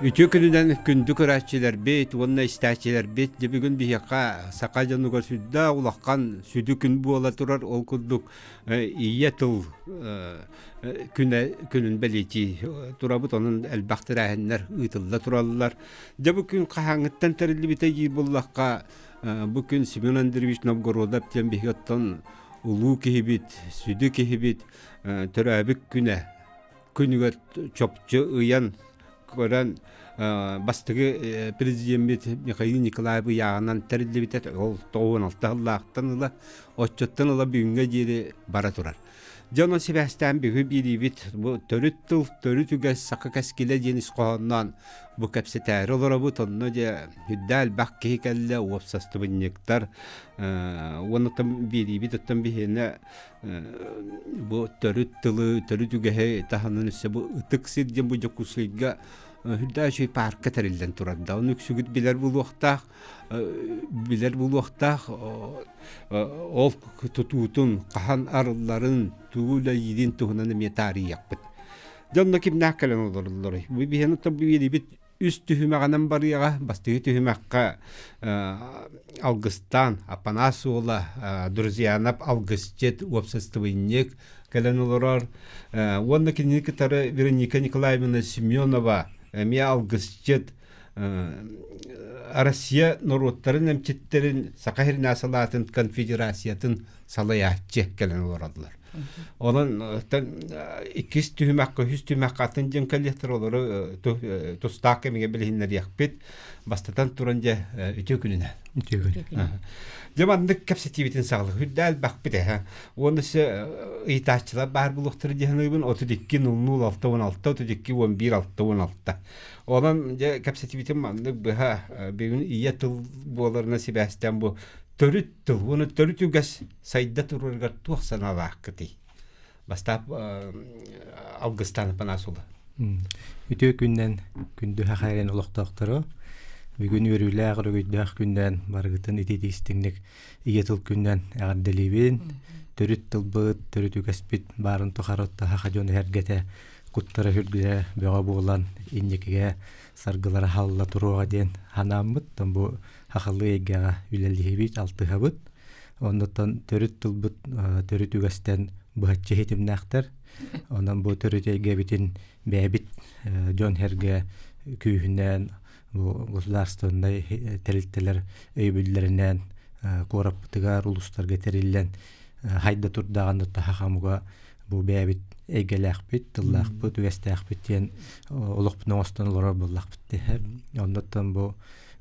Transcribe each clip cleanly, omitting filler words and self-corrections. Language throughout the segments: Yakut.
Үтүө күнүнэн күндү көрөөччүлэрбит уонна истээччилэрбит дьэ бүгүн биһиэхэ саха дьонугар сүрдээх улахан сүдү күн буола турар. Ол курдук ийэ тыл күнэ күнүн бэлиэтии турабыт. Онон элбэх тэрээһиннэр ыытылла тураллар. Дьэ бу күн хаһааҥҥыттан тэриллибитэ диир буоллахха, бу күн Семен Андреевич Новгородов диэн биһиги оттон улуу киһибит, сүдү киһибит төрөөбүт күнэ күнүгэр чопчу ыйан көрөн бастакы президеммит Михаил Николаев ыйааҕынан тэриллибитэ ол 96 сыллаахтан ыла оччоттон ыла бүгүҥҥэ диэри бара турар. Дьэ онон сибээстээн бүгүн биэриибит бу төрүт тыл, төрүт үгэс, саха кэскилэ диэн ис хоһоонноон бу кэпсэтээри олоробут. Онно дьэ үрдэ элбэх киһи кэллэ, уопсастыбынньыктар уонна биэриибит оттон биһиэнэ бу төрүт тылы, төрүт үгэһи таһынан өссө бу ытык сир диэн бу Дьокуускайга үрдээх үчүгэй паарка тэриллэн турар да. Ону үксүгүт билэр булуохтаах, билэр булуохтаах ол тутуутун, хаһан арылларын, тугу үлэлиирин туһунан эмиэ таарыйыахпыт. Дьэ онно кимнээх кэлэн олороллоруй? Бу биһиэн оттон бу биэрибит үс түһүмэҕинэн барыаҕа. Бастакы түһүмэххэ Алгыстаан Апанас уола Друзьянов алгысчыт, уопсастыбынньык кэлэн олорор. Уонна кинини кытары Вероника Николаевна Семенова эмиэ алгысчыт, Россия норуоттарын эмчиттэрин Саха сиринээҕи салаатын конфедерациятын салайааччы кэлэн олороллор. Онон иккис түһүмэххэ, үһүс түһүмэххэ атын дьон кэлиэхтэр, олору тустаах кэмигэр билиһиннэриэхпит. Бастатан туран дьэ үтүө күнүнэн. Үтүө күн. Дьэ маннык кэпсэтиибитин саҕалык үрдэ элбэхпит эһэ. Уонна өссө ыйытааччылар баар буолуохтара диэн саныыбын 32 00 6 16 32 11 6 16. Онон дьэ кэпсэтиибитин маннык быһа бүгүн ийэ тыл буоларынан сибээстээн бу төрүт тыл уонна төрүт үгэс сайда турарыгар туох санаалааххытый? Бастаап Алгыстаан Апанасула. Үтүө күннэн күндү хахайрен олохтоохторо бүгүн үөрүүлээх өрөгөйдөөх күннэн барыгытын итиитистиҥник ийэ тыл күннэн эҕэрдэлиибин төрүт тылбыт төрүт үгэспит баарын тухары саха дьоно эргэтэ куттара үргүлэ бөҕө буолан инникигэ саргылара халла туруоҕа диэн санааммыт бу хахалыы эйгэҕэ үлэлиһибит алтыһабыт Оннуттан төрүт тылбыт төрүт үгэстэн быһаччы ситимнээхтэр. Онон бу төрүт эйгэбитин бэйэбит дьон-сэргэ күүһүнэн бу государственнай тэрилтэлэр өйөбүллэринэн куораппытыгар, улуустарга тэриллэн хайда турдаҕына таһа-хамуга бу бэйэбит эйгэлээхпит, тыллаахпыт, үгэстээхпит диэн олохпутун оҥостон олорор буоллахпыт дии. Оннуттан бу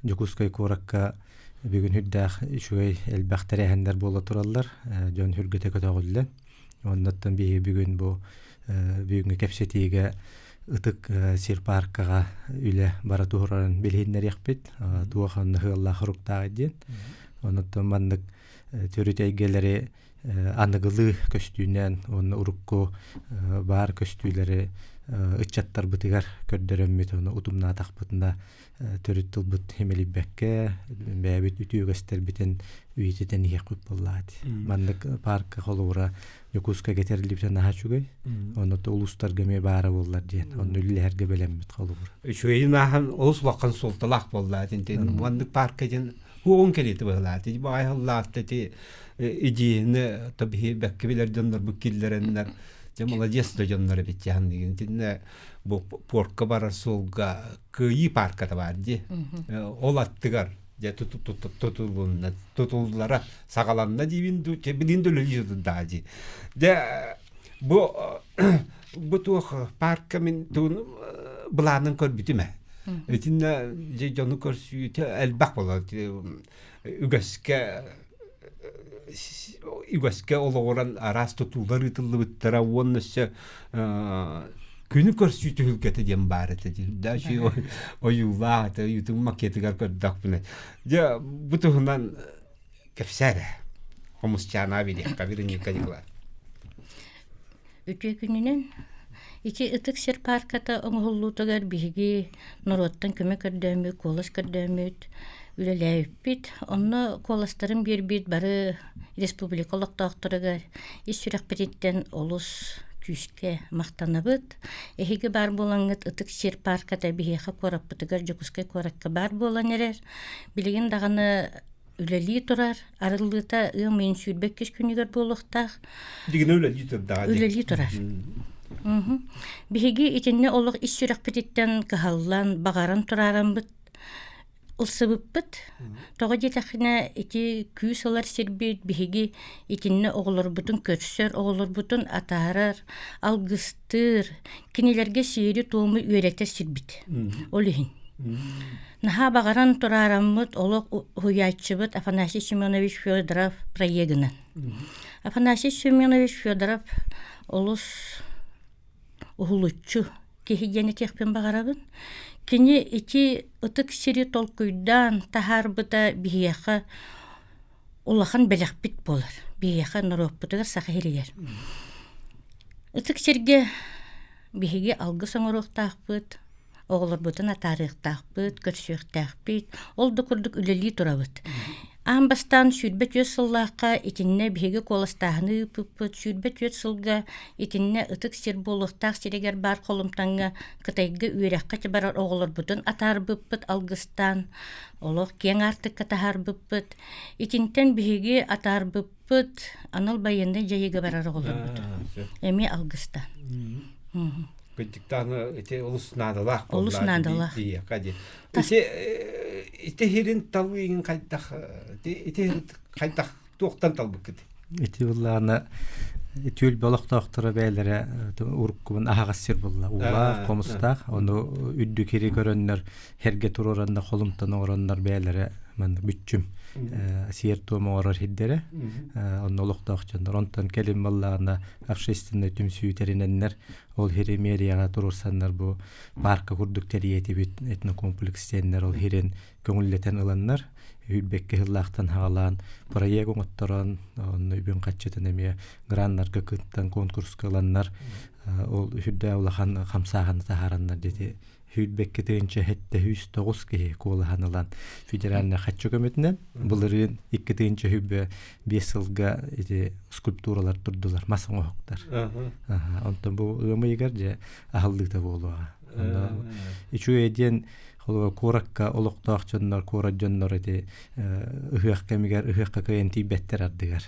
Дьокуускай куоракка Бүгүн үрдээх үчүгэй элбэх тэрээһиннэр буола тураллар. Дьон үргэтэ көтөҕүллэн. Оннуттан биһиги бүгүн бу бүгүҥҥү кэпсэтиигэ ытык сир пааркаҕа үлэ бара туһурарын билиһиннэриэхпит. Туох онно ыаллаах хоруктааҕый диэн. Оннуттан маннык төрүт эйгэлэри аныгылыы көстүүнэн уонна урукку баар көстүүлэри ыччаттарбытыгар көрдөрөммүт ону утумнаатахпытына төрүт тылбыт химэлийбэккэ бэйэбит үтүө үгэстэрбитин үйэтитэн иһиэхпит буоллаҕа маннык парка холобура Дьокуускайга тэриллибитэ наһаа үчүгэй онно улуустарга эмиэ баара буоллар диэн онно үлэлэһэргэ бэлэммит холобура үчүгэйин ааһан олус улахан суолталаах буолла диэн маннык парка диэн хуоҕун кэлиэтэ быһылаат баайыллаат ити идеяны то биһи бэккэ билэр дьоннорбут киллэрэннэр дьэ молодец да дьоннор эбит дьаһанныгын итиннэ бу портка барар суолга кыайыы парката баар дии ол аттыгар дьэ тутулунна тутуллара саҕаланна диибин ду билин да үлэлии сытырдаа дии дьэ бу бу туох парка мин тугун былаанын көрбүтүм ээ итиннэ дьэ дьону көрсүүтэ элбэх буолар үгэскэ үгэскэ олоҕуран араас тутуулар ыытыллыбыттара уонна өссө күнү көрсүү түһүлгэтэ диэн баар этэ дии да ойуулаах этэ ойуутун макетыгар көрдөхпүнэ дьэ бу туһунан кэпсээ эрэ хомусчаана билиэххэ Вероника Николаевна Үтүө күнүнэн ити Ытык сир паарката оҥоһуллуутугар биһиги норуоттан көмө көрдөөммүт, куолас көрдөөммүт, үлэлээбиппит. Онно куоластарын биэрбит бары республика олохтоохторугар ис сүрэхпититтэн олус күүскэ махтанабыт. Эһиги баар буолаҥҥыт Ытык сир паарката биһиэхэ куораппытыгар Дьокуускай куоракка баар буолан эрэр. Билигин даҕаны үлэлии турар. Арыллыыта ыам ыйын 22 күнүгэр буолуохтаах. Дигинэ үлэлии турдаҕа дии. Үлэлии турар. Биһиги итиннэ олох ис сүрэхпититтэн кыһаллан, баҕаран тураараммыт ылсыбыппыт. Тоҕо диэтэххинэ, ити күүс ылар сирбит биһиги итиннэ оҕолорбутун көрсөр, оҕолорбутун атаарар, алгыстыыр, кинилэргэ сиэри-туому үөрэтэр сирбит. Ол иһин. Наһаа баҕаран тураараммыт олох уһуйааччыбыт Афанасий Семенович Федоров проегынан. Афанасий Семенович Федоров олус уһулуччу киһи диэн этиэхпин баҕарабын. Кини ити ытык сири толкуйдаан таһаарбыта биһиэхэ улахан бэлэхпит буолар. Биһиэхэ норуоппутугар саха сиригэр. Ытык сиргэ биһиги алгыс оҥоруохтаахпыт, оҕолорбутун атаарыахтаахпыт, көрсүөхтээхпит. Ол да курдук үлэлии турабыт. Аан бастаан 24 сыллаахха итиннэ биһиги куоластааһыны ыыппыппыт. 24 сылга итиннэ ытык сир буолуохтаах сиригэр баар холумтаҥҥа Кытайга үөрэххэ барар оҕолорбутун атаарбыппыт алгыстаан, олох киэҥ аартыкка таһаарбыппыт. Итинтэн биһиги атаарбыппыт анал байыаннай дьайыыга барар оҕолорбутун. Эмиэ алгыстаан. Кырдьыктааны ити олус наадалаах Олус наадалаах. Диэхэ ди. Ити ити хирин талыыгын хайдах ити хайдах туохтан талбыккыт? Ити буллаана түөлбэ олохтоохторо бэйэлэрэ уруккубун аһаҕас сир булла. Уулаах, хомустаах. Ону үрдүк хири көрөннөр, herге туруораннар, холумтан оҥороннор бэйэлэрэ манна бүччүм сиэр-туом оҥорор хирдэрэ. Онно олохтоох дьоннор. Онтон кэлин баллаана общественнай түмсүү тэринэннэр ол хири мэрияҕа туруорсаннар бу парка курдук тэрийэтибит этнокомплекс диэннэр ол хирин көҥүллэтэн ыланнар үүрбэккэ сыллаахтан хаҕалаан проект оҥотторон онно үбүн хаччытын эмиэ граннарга кыттан конкурска ыланнар ол үрдээх улахан хамсааһыны таһаараннар дити сүүрбэкки тыһыынча сэттэ сүүс тоҕус киһи куолаһан ылан федеральнай хаччы көмөтүнэн былырыын 2 5 сылга ити скульптуралар турдулар мас оҥоһуктар онтон бу ыам ыйыгар дьэ аһыллыыта буолуоҕа үчүгэй диэн холобура куоракка олохтоох дьоннор куорат дьоннор ити ыһыах кэмигэр ыһыахха кыайан тиийбэттэр ардыгар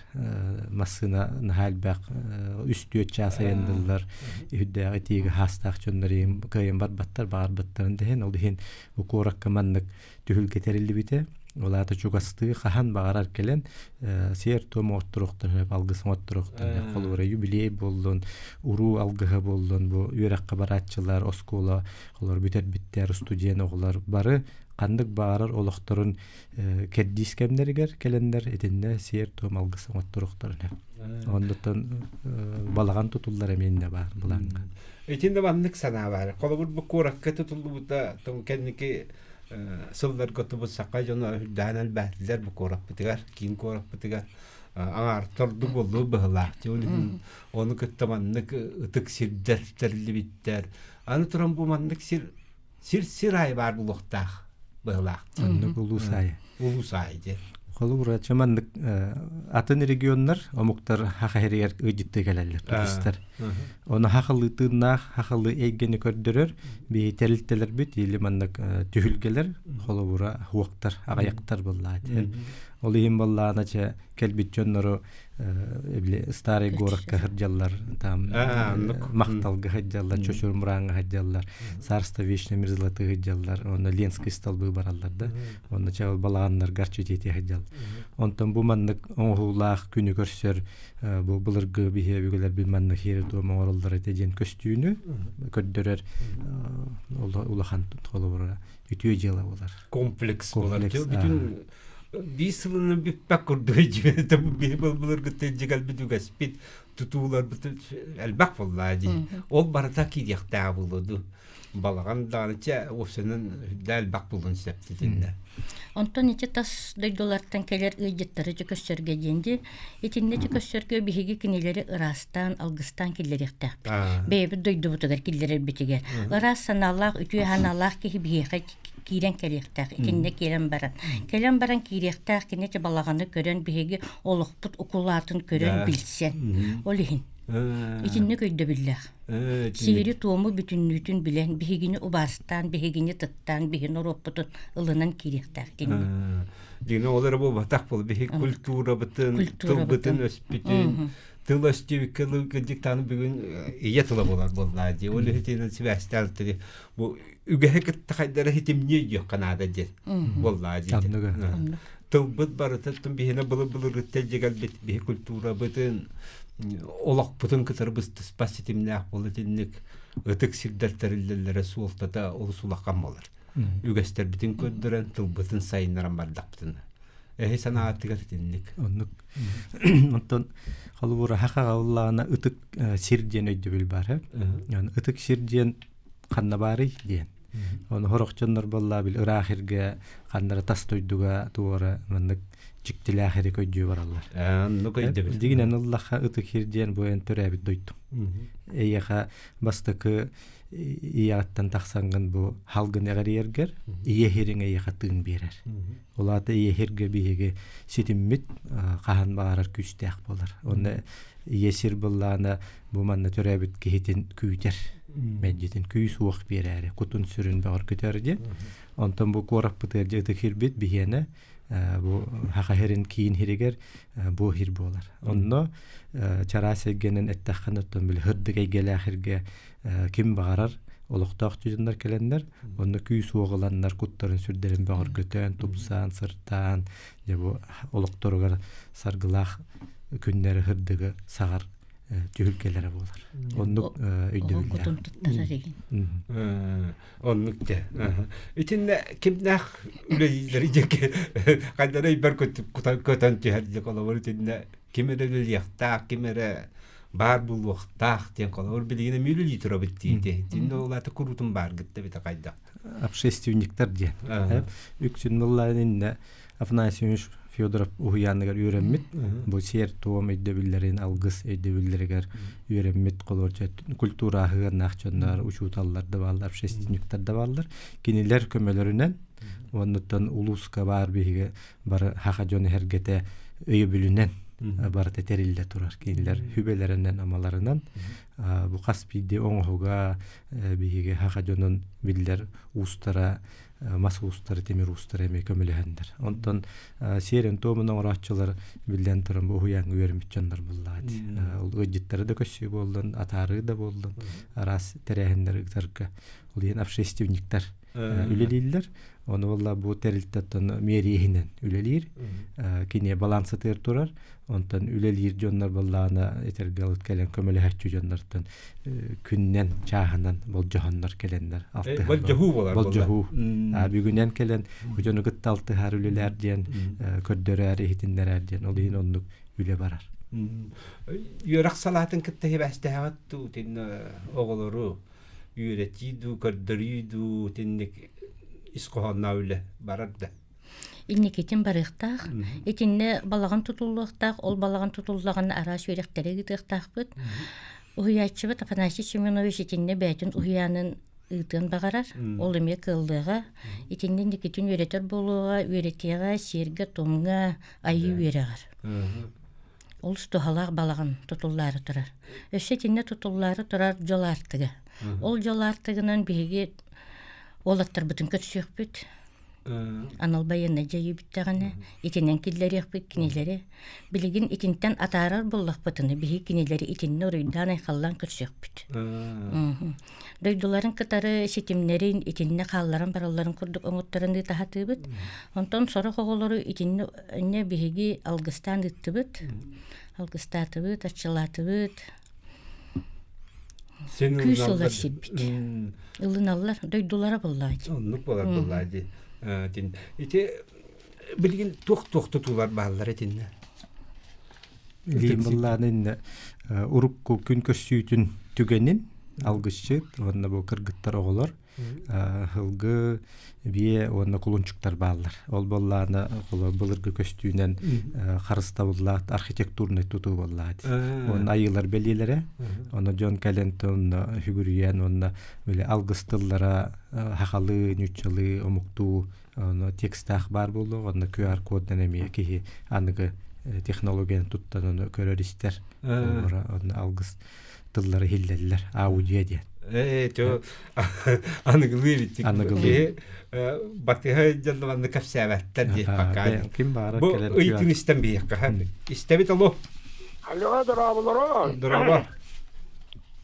массыына наһаа элбэх үс-түөрт чаас айанныыллар үрдээх итиигэ хаастаах дьоннор кыайан барбаттар баҕарбаттарын да иһин ол иһин бу куоракка маннык түһүлгэ тэриллибитэ ол аата чугастыы хаһан баҕарар кэлэн сиэр-туом оҥотторуохтарын сөп алгыс оҥотторуохтарын сөп холобура юбилей буоллун уруу алгыһа буоллун бу үөрэххэ барааччылар оскуола олор бүтэрбиттэр студент оҕолор бары ханнык баҕарар олохторун кэрдиис кэмнэригэр кэлэннэр итиннэ сиэр-туом алгыс оҥотторуохтарын сөп. Оннуттан балаҕан тутуллар эмиэ иннэ баар былааҥҥа. Итиннэ маннык санаа баар. Холобур бу куоракка тутуллубута кэнники сылларга тубут саха дьоно үрдээн элбээтилэр бу куораппытыгар, киин куораппытыгар аҥаар торду буоллуу быһылаах. Ол иһин ону кытта маннык ытык сирдэр тэриллибиттэр. Аны туран бу маннык сир сир-сир аайы баар буолуохтаах быһылаах. Оннук улуус аайы. Улуус аайы диэн. Холобура, маннык атын регионнар омуктар хаха хэригэр ыдьытты кэлэллэр туристар. Оны хахалы тыыннаах, хахалы эйгэни көрдөрөр биһи тэрилтэлэрбит или маннык түһүлгэлэр холобура хуоктар, аҕайактар буоллаа. Ол иһин буоллаана чэ кэлбит дьоннору эбили старый городка сылдьаллар там махталга сылдьаллар чочур мурааҥҥа сылдьаллар царство вечной мерзлоты сылдьаллар онно ленский столбы бараллар да онно чэ балаҕаннарга арчытиэти сылдьаллар онтон бу маннык оҥоһуулаах күнү көрсөр бу былыргы биһи өбүгэлэрбит маннык хиэри туом оҥороллор этэ диэн көстүүнү көрдөрөр улахан холобура үтүө дьыала буолар комплекс буолар бүтүн биир сылынан бүппэт курдук дьиэтэ былыргыттан илдьэ кэлбит үгэспит тутууларбыт элбэх буоллаа дии ол барыта киириэхтээх буолуо дуу балаҕан даҕаны чэ уопсайынан үрдэ элбэх буолуон сөп итиннэ Онтон ити тас дойдулартан кэлэр ыалдьыттары чөкөссөргө диэн дии итиннэ чөкөссөргө биһиги кинилэри ыраастаан алгыстаан киллэриэхтээхпит бэйэбит дойдубутугар киллэрэрбитигэр ыраас санаалаах үтүө санаалаах киһи биһиэхэ киирэн кэлиэхтээх итиннэ киирэн баран кэлэн баран киириэхтээх кини балаҕаны көрөн биһиги олохпут укулаатын көрөн билсэн ол иһин. Итинник өйдөбүллээх. Сиэри-туому бүтүннүүтүн билэн, биһигини убаастаан, биһигини тыттаан, биһи норуоппутун ылынан киириэхтээх итинник. Дьиҥэ ол эрэ буолбатах буол биһи культурабытын, тылбытын, өспүтүн, тыл өстүбүккэ кырдьыктааны бүгүн ийэ тыла буолар буоллаа дии. Ол иһитинэн сибээстээн бу үгэһи кытта хайдара хитимниэ диэххэ наада диэн буоллаа дии. Тылбыт барыта биһиэнэ былыр-былыргыттан дьигэлбит биһи культурабытын олохпутун кытары быстыспат ситимнээх буола итинник ытык сирдэр тэриллэллэрэ суолтата олус улахан буолар. Үгэстэрбитин көрдөрөн, тылбытын сайыннаран бардахпытына. Эһи санаатыгар итинник. Оннук. Онтон холобура хахаҕа ыллаҕына ытык сир диэн өйдөбүл баар. Ытык сир диэн ханна баарый диэн. Ону сорох дьоннор буоллаа били ыраах иргэ ханнара тас дойдуга туора маннык дьиктилээх ири көйдүү бараллар. Оннук өйдөбүл. Дигинэн ыллахха ытык сир диэн бу эн төрөөбүт дойдум. Эйиэхэ бастакы ийэҕиттэн тахсаҥҥын бу халгын эҕэрийэргэр ийэ сириҥ эйиэхэ тыын биэрэр. Ол аата ийэ сиргэ биһиги ситиммит хаһан баҕарар күүстээх буолар. Онно ийэ сир быллаана бу манна төрөөбүт киһитин күүтэр мэлдьитин күүс-уох биэрээри кутун сүрүн бөҕөргөтөр диэн онтон бу куораппытыгар дьэ ытык сирбит биһиэнэ бу Саха сирин киин сиригэр бу сир буолар онно чараас эйгэнэн эттэххинэ оттон били сырдык эйгэлээх сиргэ ким баҕарар олохтоох дьоннор кэлэннэр онно күүс-уох ыланнар куттарын сүрдэрин бөҕөргөтөн тупсаан сырдаан дьэ бу олохторугар саргылаах күннэри сырдыгы саҕар түһүлгэлэрэ буолар. Оннук өйдөбүллээх. Кутун туттарар игин. Оннук дьэ. Итиннэ кимнээх үлэлииллэри дьэки хайдары өйбөр көтөн түһэр дьэ холобур итиннэ ким эрэ үлэлиэхтээх, ким эрэ баар буолуохтаах диэн холобур билигин эмиэ үлэлии турабыт диити. Итиннэ ол аата куруутун бааргытта эбитэ хайдах. Общественниктар диэн. Үксүн мыллаан иннэ Афанасий Иванович Федоров уһуйааныгар үөрэммит. Бу сиэр-туом өйдөбүллэрин, алгыс өйдөбүллэригэр үөрэммит холуоча культура аһыганнаах дьоннор, учууталлар да бааллар, общественниктар да бааллар. Кинилэр көмөлөрүнэн оннуттан улууска баар биһиги бары хаха дьон эһэргэтэ өйөбүлүнэн барыта тэриллэ турар. Кинилэр хүбэлэринэн, амаларынан бу хас биирдии оҥоһуга биһиги хаха дьонун биллэр уустара мас уустара, тимир уустара эмиэ көмөлөһөннөр. Онтон сиэрин-туомун оҥорооччулар биллэн туран бу уһуйааҥҥа үөрэммит дьоннор буоллаҕа дии. Ол ыалдьыттары да көссүү буоллун, атаарыы да буоллун, араас тэрээһиннэри ыытарга ол иһин общественниктар үлэлииллэр. Ону буолла бу тэрилтэттэн миэри иһинэн үлэлиир. Кини балансатыгар турар. Онтон үлэлиир дьоннор буоллаҕына этэргэ ылыт кэлэн көмөлөһөөччү дьоннортон күннэн, чааһынан болдьоһоннор кэлэннэр алтыһар. Болдьоһуу буолар Болдьоһуу. Бүгүнэн кэлэн бу дьону кытта алтыһар үлэлээр диэн көрдөрөөр, иһитиннэрээр диэн ол иһин оннук үлэ барар. Үөрэх салаатын кытта сибээстэһэҕит дуу, итиннэ оҕолору үөрэтии дуу, көрдөрүү дуу, итинник ис хоһоонноох үлэ барар да? Инникитин барыахтаах. Итиннэ балаҕан тутуллуохтаах. Ол балаҕан тутуллаҕына араас үөрэхтэри ыытыахтаахпыт. Уһуйааччыбыт Афанасий Семенович итиннэ бэйэтин уһуйаанын ыытыан баҕарар. Ол эмиэ кыаллыаҕа. Итиннэ инникитин үөрэтэр буолуоҕа, үөрэтиэҕэ, сиэргэ-туомҥа, айыы үөрэҕэр. Олус туһалаах балаҕан тутуллаары турар. Өссө итиннэ тутуллаары турар дьол аартыга. Ол дьол аартыгынан биһиги уолаттарбытын көрсүөхпүт. Анал байыаннай дьайыы бүттэҕинэ, итинэн киллэриэхпит кинилэри. Билигин итинтэн атаарар буоллахпытына, биһиги кинилэри итиннэ уруйдаан-айхаллаан көрсүөхпүт. Дойдуларын кытары ситимнэрин итиннэ хаалларан баралларын курдук оҥотторон ыытаһатыыбыт. Онтон сорох оҕолору итиннэ инньэ биһиги алгыстаан ыыттыбыт. Алгыстаатыбыт, арчылаатыбыт. Син Күүс ылыналлар. ылар сирбит. Ылыналлар, дойдулара буоллаҕа дии. Оннук буолар буоллаа дии. Ити билигин туох-туох тутуулар бааллар итиннэ? Илиим быллааны иннэ урукку күн көрсүүтүн түгэнин алгысчыт уонна бу кыргыттар оҕолор Һылгы, биэ уонна кулунчуктар бааллар. Ол буоллаҕына былыргы көстүүнэн харыстабыллаах архитектурнай тутуу буоллаҕа дии. Уонна айыылар бэлиэлэрэ. Ону дьон кэлэн онно сүгүрүйэн уонна били алгыс тыллара сахалыы, нууччалыы, омуктуу ону текстаах баар буолуо. Онно QR кодунан эмиэ киһи аныгы технологияны туттан ону көрөр истэр. Онно алгыс тыллары иһиллэллэр аудио диэн. Ээ, то аныгылыы бит. Аныгылыы. Батыһа дьаллабанны кэпсээбэттэр диye пока. Ким баара Бу ыйтын истэн биһиэххэ. Истэбит алло. Алло, дорооболоро. Дорообо.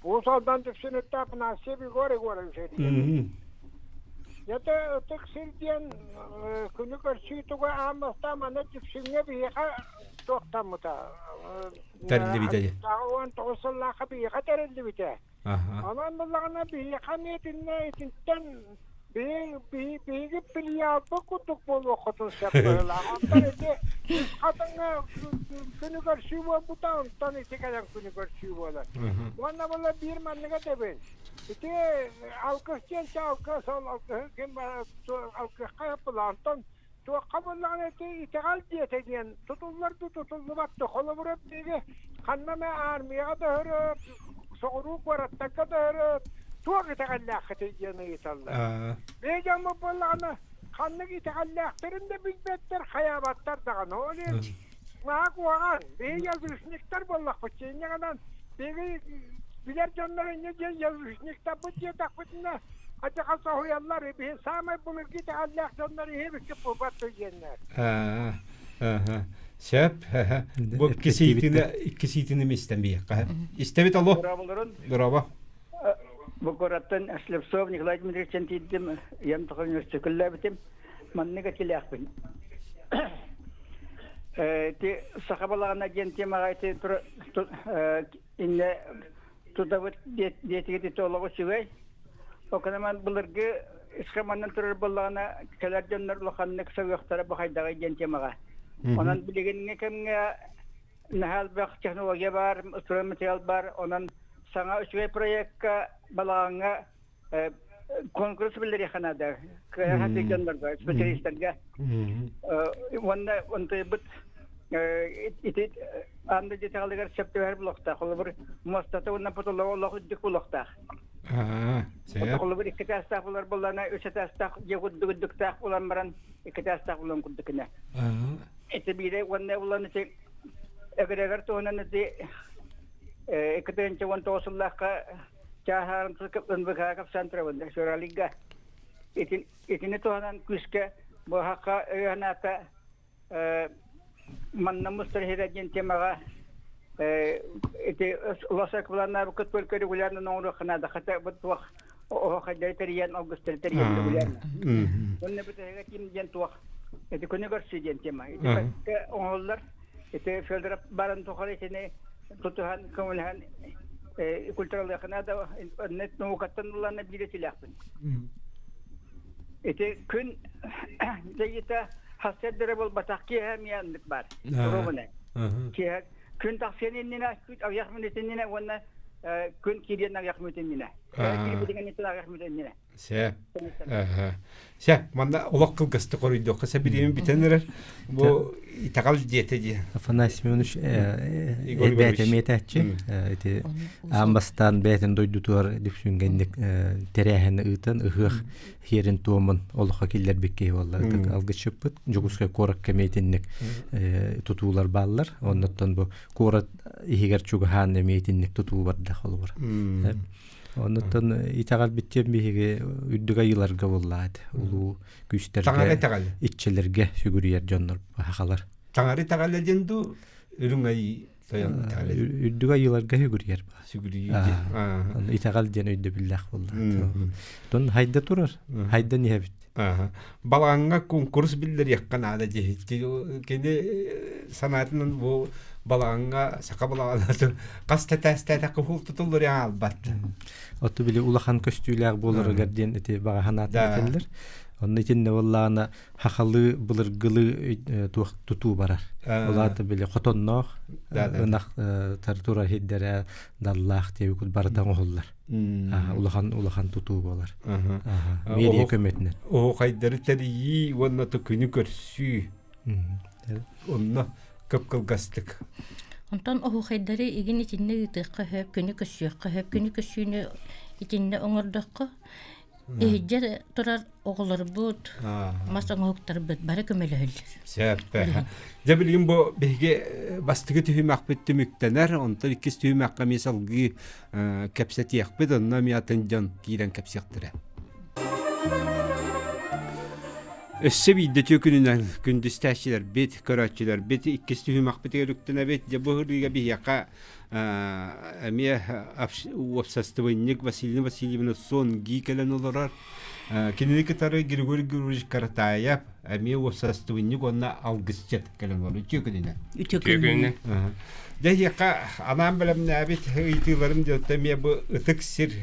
Уус-Алдан Дүпсүнүттэ Афанасьев Егор Егорович этийэн. Ята ытык сир диэн күнү көрсүү туга аан бастаан манна Дүпсүҥҥэ биһиэхэ туохтаммыта. Тэриллибитэ. 19 сыллаахха биһиэхэ тэриллибитэ. Онон буллаҕына биһиэхэ эмиэ итиннэ итинтэн биһиги филиалбыт курдук буолуоххутун сөп быһыылаах. Онтон ити Үс Хатыҥҥа күнү көрсүү буолбута, онтон ити кэлэн күнү көрсүү буолар. Уонна була биир маннык этэбин. Ити алгыс диэн алгыс ол алгыһы ким алгыһка ыппыла. Онтон Туохха буоллаҕына ити итэҕэл диэтэ диэн тутуллар дуу, тутуллубат дуу. Холобура, биһиги ханна эмэ аармыйаҕа да өһөрөөт, соҕуруу куораттарга да өһөрөөт, туох итэҕэллээххитий диэн ыйыталлар. Биһиги дьоммут буоллаҕына, ханнык итэҕэллээхтэрин да билбэттэр, хайаабаттар даҕаны. Ол иһин наһаа куһаҕан. Биһиги язычниктар буоллахпыт. Инньэ гынан биһиги билэр дьоннор инньэ диэн язычниктарбыт диэтэхпитинэ, Адьаха соһуйаллар, биһи саамай былыргы итэҕэллээх дьоннор иһибикки буолбат диэннэр. Сөп. Бу иккисиитини истэн биһиэххэ. Истэбит алло. Дорооболорун. Дорообо. Бу куораттан Слепцов Николай Дмитриевичтэн тиийдим, ийэм тоҕо университеккэ Маннык этилээхпин. Ити саха балаҕана диэн темаҕа ити инне тутабыт диэтигит ити олоҕу үчүгэй. Окунаман былыргы схеманан турар буоллаҕына кэлэр дьоннор улаханнык савыахтара бу хайдаҕый диэн темаҕа. Онон билигиҥҥи кэмҥэ наһаа элбэх технология баар, стройматериал баар, онон саҥа үчүгэй проекка балаҕаҥҥа конкурс биллэриэххэ наада. Кыайа сатыыр дьоннорго, специалистарга. Уонна онтуйбут ити аан дойду итэҕэлигэр сөп түбэһэр булуохтаах. Холобур, муостата уонна потолога олох үрдүк булуохтаах. Холобур, икки таастаах булар буоллаҕына, үс этаастаах дьиэ курдук үрдүктээх булан баран, икки таастаах булан курдук гына. Ити биирэ уонна булан ити эгрегор туһунан ити 2019 сыллаахха чааһаарын НВК капсаан Сюралига итини туһанан күүскэ бу өйө-санаата манна мустар иһирэ диэн темаҕа ити лосак планнаабыккыт только регулярно оҥоруохха наада хата бу туох оһохайдары тэрийэн алгыстары тэрийэн регулярно уонна бүтэһигэ ким диэн туох ити күнү көрсүү диэн тема ити оҥоһуллар ити Федоров баран тухары итини тутуһан көҥүлэһэн культуралыахха наада наукаттан ылланна биир этилээхпин Ити күн дьайыыта сарсыарда буолбатах киэһэ эмиэ оннук баар. Ровно. Киэһэ күн тахсыан иннинэ, күн аҕыйах мүнүүт иннинэ уонна күн киириэн аҕыйах мүнүүт иннинэ. Киирбитин инниттэн аҕыйах мүнүүт иннинэ. Сөп. Сөп. Манна олох кылгастык хоруйдуохха сэбириэми бүтэн эрэр. Бу итэҕэл диэтэ дии. Афанасий Семенович бэйэтэ эмиэтээччи. Ити аан бастаан бэйэтин дойдутугар Дүпсүнгэнник тэрээһини ыытан ыһыах хиэрин туомун олоххо киллэрбит киһи буолла. Ытык алгысчыппыт Дьокуускай куоракка эмиэ тутуулар бааллар. Оннуттан бу куорат иһигэр чугаһаан эмиэ итинник тутуу барда холобур. Оннуттан итэҕэлбиттиэн биһиги үрдүк айыыларга буоллаат улуу күүстэргэ иччилэргэ сүгүрүйэр дьоннор сахалар. Таҥара итэҕэлэ диэн дуу үрүҥ айыы тойон итэҕэлэ. Үрдүк айыыларга сүгүрүйэр ба. Сүгүрүйүү диэн. Итэҕэл диэн өйдөбүллээх буолла. Тон хайда турар, хайдан иһэбит. Балаҕаҥҥа куонкурус биллэриэххэ наада диэһит. Кини санаатынан бу балаҕаҥҥа саха балаҕана хас тэтээстээтэххэ уһул тутуллар аалбат. Отту били улахан көстүүлээх буоларыгар диэн ити баҕа санаатын этэллэр. Онно итиннэ буоллаҕына хахалыы былыргылыы туох тутуу барар. Улаата били хотонноох ынах тура сирдэрэ даллаах диэбикут барыта оҥоһуллар. Улахан улахан тутуу буолар. Мэрия көмөтүнэн. Оһуохайдары тэрийии уонна күнү көрсүү. Онно кып-кылгастык. Онтон оһуохайдары игин итиннэ ыытыахха сөп, күнү көрсүөххэ сөп, күнү көрсүүнү итиннэ оҥордоххо. Иһирдьэ турар оҕолорбут, мас оҥоһуктарбыт бары көмөлөһөллөр. Сөп. Дьэ билигин бу биһиги бастакы түһүмэхпит түмүктэнэр, онтон иккис түһүмэххэ эмиэ салгыы кэпсэтиэхпит, онно эмиэ атын дьон киирэн кэпсиэхтэрэ. Өссө биирдэ түөкүнүнэн күндүстээччилэрбит, көрөөччүлэрбит иккис түһүмэхпитигэр үктэнэбит. Дьэ бу ыһырыыга биһиэхэ эмиэ уопсастыбанньык Василий Васильевна Сон-Ги кэлэн олорор. Кинини кытары Григорий Григорьевич Каратаев эмиэ уопсастыбанньык уонна алгысчыт кэлэн олорор. Үтүө күнүнэн. Үтүө күнүнэн. Дьэ эһиэхэ анаан бэлэмнээбит ыйытыыларым дьонтон эмиэ бу ытык сир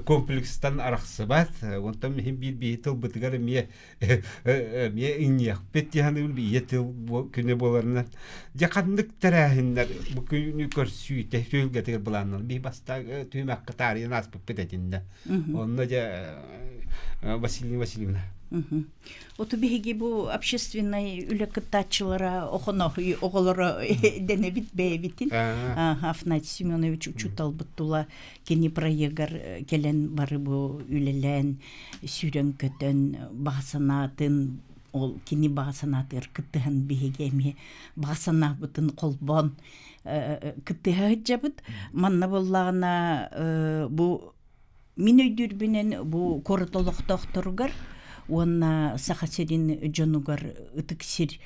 комплекстан арахсыбат. Онтон иһин биир биһи тылбытыгар эмиэ эмиэ иҥниэхпит дии ийэ тыл күнэ буоларынан. Дьэ ханнык тэрээһиннэр бу күнү көрсүүтэ түһүлгэтигэр былааннан биһи бастаан түһүмэххэ таарыйан ааспыппыт этиннэ. Онно дьэ Василина Васильевна. Оту биһиги бу общественнай үлэ кыттааччылара охоноһуй оҕолоро дэнэбит бэйэбитин. Афанасий Семенович учууталбыт тула кини проегар кэлэн бары бу үлэлээн сүүрэн-көтөн баҕа санаатын ол кини баҕа санаатыгар кыттыһан биһиги эмиэ баҕа санаабытын холбоон кыттыһа сылдьабыт. Манна буоллаҕына бу мин өйдүүрбүнэн бу куорат олохтоохторугар уонна Саха сирин дьонугар ытык сир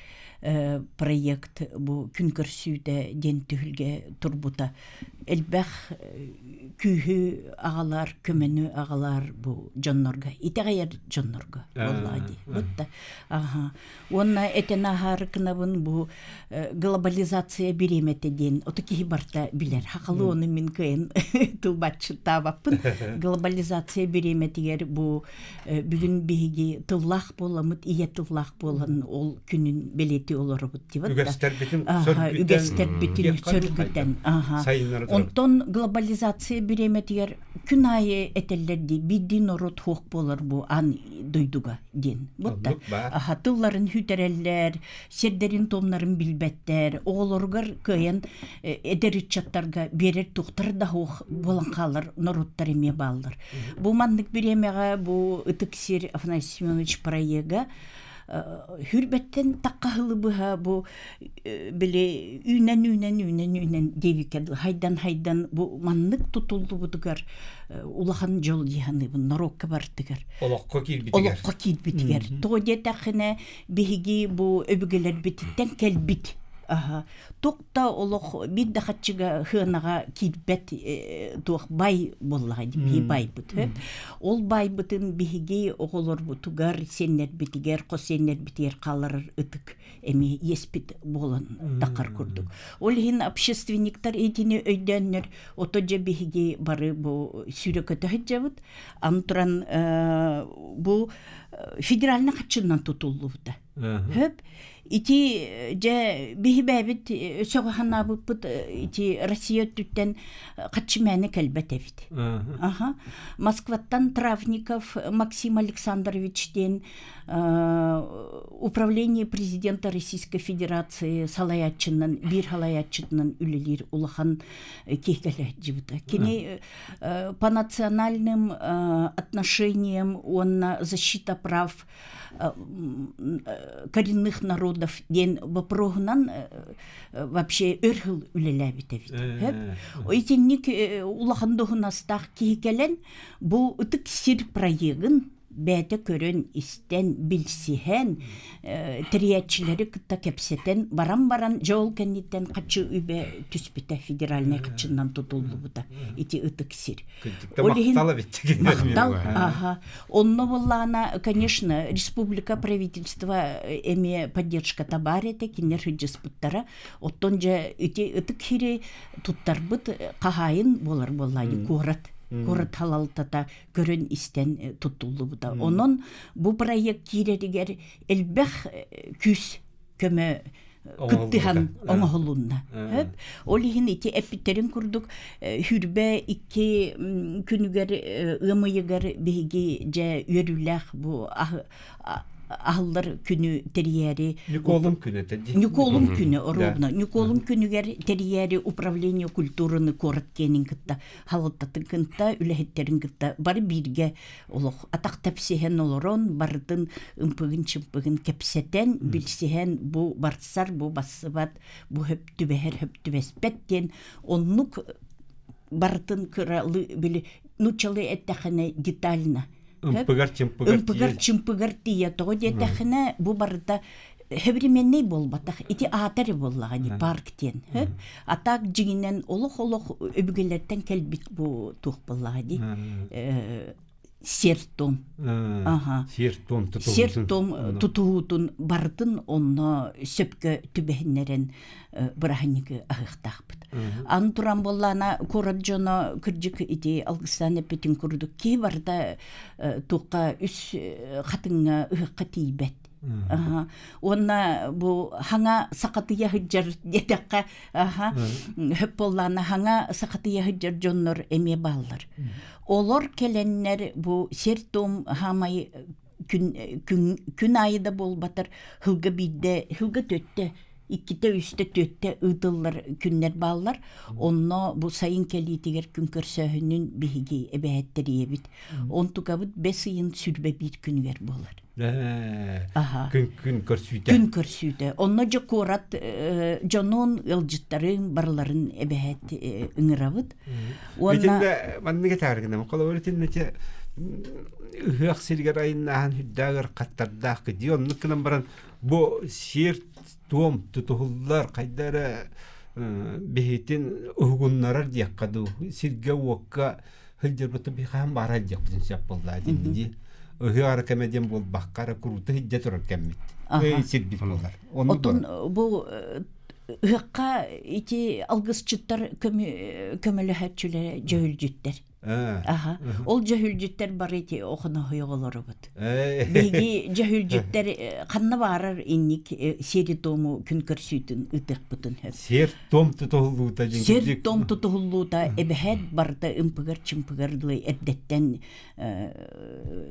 проект бу күн көрсүүтэ диэн түһүлгэ турбута элбэх күүһү аҕалар, көмөнү аҕалар бу дьоннорго, итэҕэйэр дьоннорго буоллаҕа дии. Бутта. Аха. Уонна этэн аһаары гынабын бу глобализация бириэмэтэ диэн ото киһи барта билэр. Хахалы ону мин кыайан тылбааччыттаабаппын. Глобализация бириэмэтигэр бу бүгүн биһиги тыллаах буоламмыт, ийэ тыллаах буолан ол күнүн бэлиэтии олоробут дибат да. Үгэстэрбитин үгэстэрбитин сөргүтэн. Онтон глобализация бириэмэтигэр күн аайы этэллэр дии биирдии норуот хуох буолар бу аан дойдуга диэн. Бутта аха тылларын хүтэрэллэр, сирдэрин томнарын билбэттэр, оҕолоругар кыайан эдэр ыччаттарга биэрэр тухтар да хуох буолан хаалар норуоттар эмиэ бааллар. Бу маннык бириэмэҕэ бу Ытык сир Афанасий Семенович проега хүрбэттэн таккаһылы быһа бу били үүнэн үүнэн үүнэн үүнэн диэбиккэ хайдан хайдан бу маннык тутуллубутугар улахан дьол дии саныыбын норуокка бартыгар олоххо киирбитигэр олоххо киирбитигэр тоҕо диэтэххинэ биһиги бу өбүгэлэрбититтэн кэлбит туох да олох биир да хаччыга хыанаҕа киирбэт туох бай буоллаҕа дии байбыт ол байбытын биһиги оҕолорбутугар сиэннэрбитигэр хос сиэннэрбитигэр хааларар ытык эмиэ иэспит буолан тахар курдук ол иһин общественниктар итини өйдөөннөр ото дьэ биһиги бары бу сүүрэ-көтө сылдьабыт аны туран бу федеральный хаччынан тутуллубута Хөп ити дьэ биһи бэйэбит сөҕө санаабыппыт ити Россия өттүттэн хаччымээнэ кэлбэт эбит. Аха. Москваттан Травников Максим Александрович диэн управление президента Российской Федерации салайааччынан биир салайааччытынан үлэлиир улахан киһи кэлэ Кини по национальным отношениям уонна защита прав коренных народов диэн боппуруоһунан вообще өр сыл үлэлээбит эбит. Итинник улахан дуһунастаах киһи кэлэн бу ытык сир проегын бэйэтэ көрөн, истэн, билсиһэн, тэрийээччилэри кытта кэпсэтэн баран-баран дьэ ол кэнниттэн хаччы үбэ түспүтэ федеральнай хаччынан тутуллубута ити ытык сир. Ол иһин махтал, аха. Онно буоллаҕына, конечно, республика правительство эмиэ поддержката баар этэ, кинилэр сылдьыспыттара. Оттон дьэ ити ытык сири туттарбыт хаһаайын буолар буоллаҕа куорат куорат халалтата көрөн истэн туттуллубута. Онон бу проект киирэригэр элбэх күүс көмө кыттыһан оҥоһулунна. Ол иһин ити эппиттерин курдук хүрбэ икки күнүгэр ыам ыйыгар биһиги дьэ үөрүүлээх бу аһыллар күнү тэрийээри Ньукуолун күнэ дии. Ньукуолун күнү оруобуна Ньукуолун күнүгэр тэрийээри управление культураны куорат киэнин кытта халалтатын кытта үлэһиттэрин кытта бары бииргэ олох атах тэпсиһэн олорон барытын ымпыгын-чымпыгын кэпсэтэн билсиһэн бу барсар бу бассыбат бу хөп түбэһэр хөп түбэспэт диэн оннук барытын кыралы били нууччалыы эттэххинэ детально ымпыгар чымпыгар ымпыгар чымпыгар тиийэ тоҕо диэтэххинэ бу барыта современный буолбатах ити аата эрэ буоллаҕа дии парк диэн а так дьиҥинэн олох-олох өбүгэлэртэн кэлбит бу туох буоллаҕа дии сиэр-туом аха сиэр-туом тутуһуутун сиэр-туом тутуһуутун барытын онно сөпкө түбэһиннэрэн бырааһынньыгы аһыахтаахпыт. Аны туран буоллаана куорат дьоно кырдьык ити Алгыстаан эппитин курдук киһи барыта туохха үс хатыҥҥа ыһыахха тиийбэт. Уонна бу хаҥа сахатыйа сылдьар диэтэххэ аха хөп буоллаана хаҥа сахатыйа сылдьар дьоннор эмиэ бааллар. Олор кэлэннэр бу сир-туом хаамай күн, күн, күн аайы да буолбатар сылга биирдэ, сылга түөттэ, иккитэ, үстэ, түөттэ ыытыллар күннэр бааллар. Онно бу сайын кэлиитигэр күн көрсөөһүнүн биһиги эбэһэттэрийэбит. Онтукабыт бэс ыйын 21 күнүгэр буолар. Аха. Күн күн көрсүүтэ. Күн көрсүүтэ. Онно дьэ куорат дьонун, ыалдьыттарын барыларын эбэһэт ыҥырабыт. Уонна Итиннэ маннык этааргынам. Холобур итиннэ те ыһыах сиригэр айыннааһын үрдээх ырхаттардаах дии оннук гынан баран бу сиэр туом тутуһуллар хайда эрэ биһитин уһугуннарар диэххэ дуу сиргэ уокка сылдьарбыт хаһан баара диэхпитин сөп буоллаа диэн дии ыһыах кэмэ диэн буолбакка эрэ куруута сылдьа турар кэммит сирбит буолар Отон бу ыһыахха ити алгысчыттар көмөлөһөөччүлэрэ дьөһүлдьүттэр Аха. Ол дьөһүлдьүттэр бары ити охоноһой оҕолорубут. Биһиги дьөһүлдьүттэр ханна баарар инник сиэри-туому күн көрсүүтүн ыытыахпытын сөп. Сиэр-туом тутуһуллуута диэн Сиэр-туом тутуһуллуута эбэһээт барыта ымпыгар-чымпыгар дылы эрдэттэн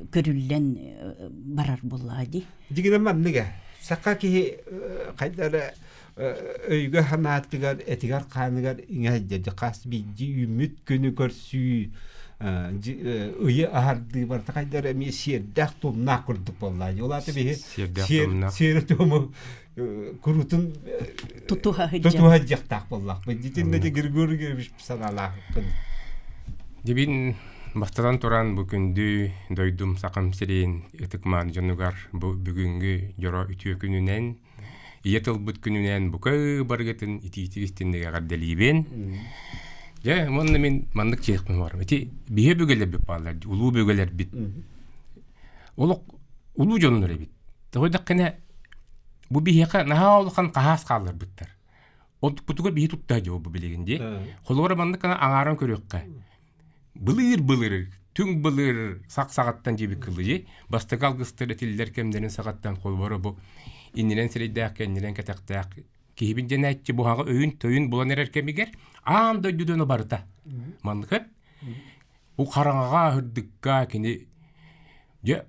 көрүллэн барар буоллаҕа дии. Дьигинэн манныга саха киһи хайда эрэ өйгө санаатыгар этигэр-хааныгар иҥэ хас биирдии үүммүт күнү көрсүү ыйы аһардыы барыта хайда эрэ эмиэ сиэрдээх туомнаах курдук буоллаа ол аата биһи сиэри туому курутун тутуһа тутуһа дьахтаах буоллаахпын дитиннэ Григорий Григорьевич санаалаахпын Дибин бастатан туран бу күндү дойдум сахам сирин ытык-мааны дьонугар бу бүгүҥҥү дьоро үтүө күнүнэн Ийэ тылбыт күнүнэн бука барыгытын итиитик истинник эҕэрдэлиибин. Дьэ, уонна мин маннык чиэхпин барым. Ити биһи өбүгэлэрбит бааллар, улуу өбүгэлэрбит. Олох улуу дьоннор эбит. Тоҕо дэххинэ бу биһиэхэ наһаа улахан хаһаас хаалларбыттар. Онтукпутугар биһи туттаа дьэ бу билигин дии. Холобура маннык гына аҥааран көрүөххэ. Былыыр-былыр, түҥ былыр сах саҕаттан диэбит кылыйы, бастакы алгыстар этиллэр кэмнэрин саҕаттан холобура бу иннинэн сирэйдээх, кэннинэн кэтэхтээх киһибин дэнээччи буһаҕа өйүн-төйүн булан эрэр кэмигэр аан дойду дьоно барыта маннык бу хараҥаҕа ырдыкка кини дьэ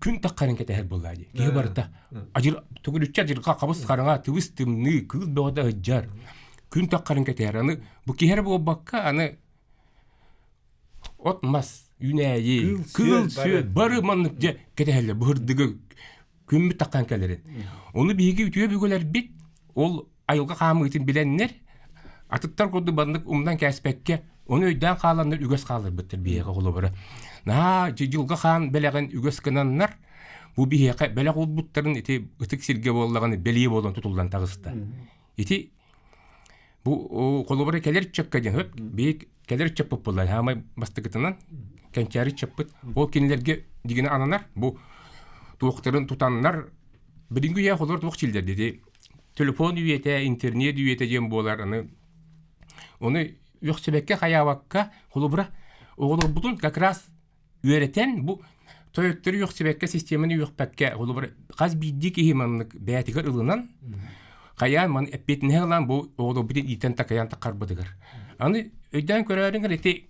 күн таххарын кэтэһэр буоллаа дии киһи барыта адьыр төгүрүччү адьырҕа хабыс хараҥа тыбыс тымныы кыыл бөҕөтө ыһдьар күн таххарын кэтэһэр аны бу киһи эрэ буолбакка аны От-мас, үүнээйи, кыыл-сүөл бары маннык дьэ кэтэһэллэр быһырдыгы күммүт таххан кэлэрин. Ону биһиги үтүө өбүгэлэрбит ол айылҕа хаамыытын билэннэр атыттар курдук маннык умнан кээспэккэ ону өйдөөн хааланнар үгэс хаалларбыттар биһиэхэ холобура. Наһаа дьылҕа хаан бэлэҕин үгэс гынаннар бу биһиэхэ бэлэх уурбуттарын ити ытык сиргэ буоллаҕына бэлиэ буолан тутуллан таҕыста. Ити Бу холобура кэлэр ыччакка диэн хөп биһи кэлэр ыччаппыт буолла хаамай бастакытынан кэнчээри ыччаппыт ол кинилэргэ дигини ананар бу туохтарын тутаннар билиҥҥи үйэ холор туох чилдэр дии телефон үйэтэ интернет үйэтэ диэн буолар аны ону үөхсүбэккэ хайаабакка холобура оҕолорбутун как раз үөрэтэн бу тойоттору үөхсүбэккэ системаны үөхпэккэ холобура хас биирдии киһи маннык бэйэтигэр ылынан хайаан маны эппиэтинэһи ылан бу оҕолорбутун иитэн такайан таххарбытыгар аны өйдөөн көрөөрүҥ ити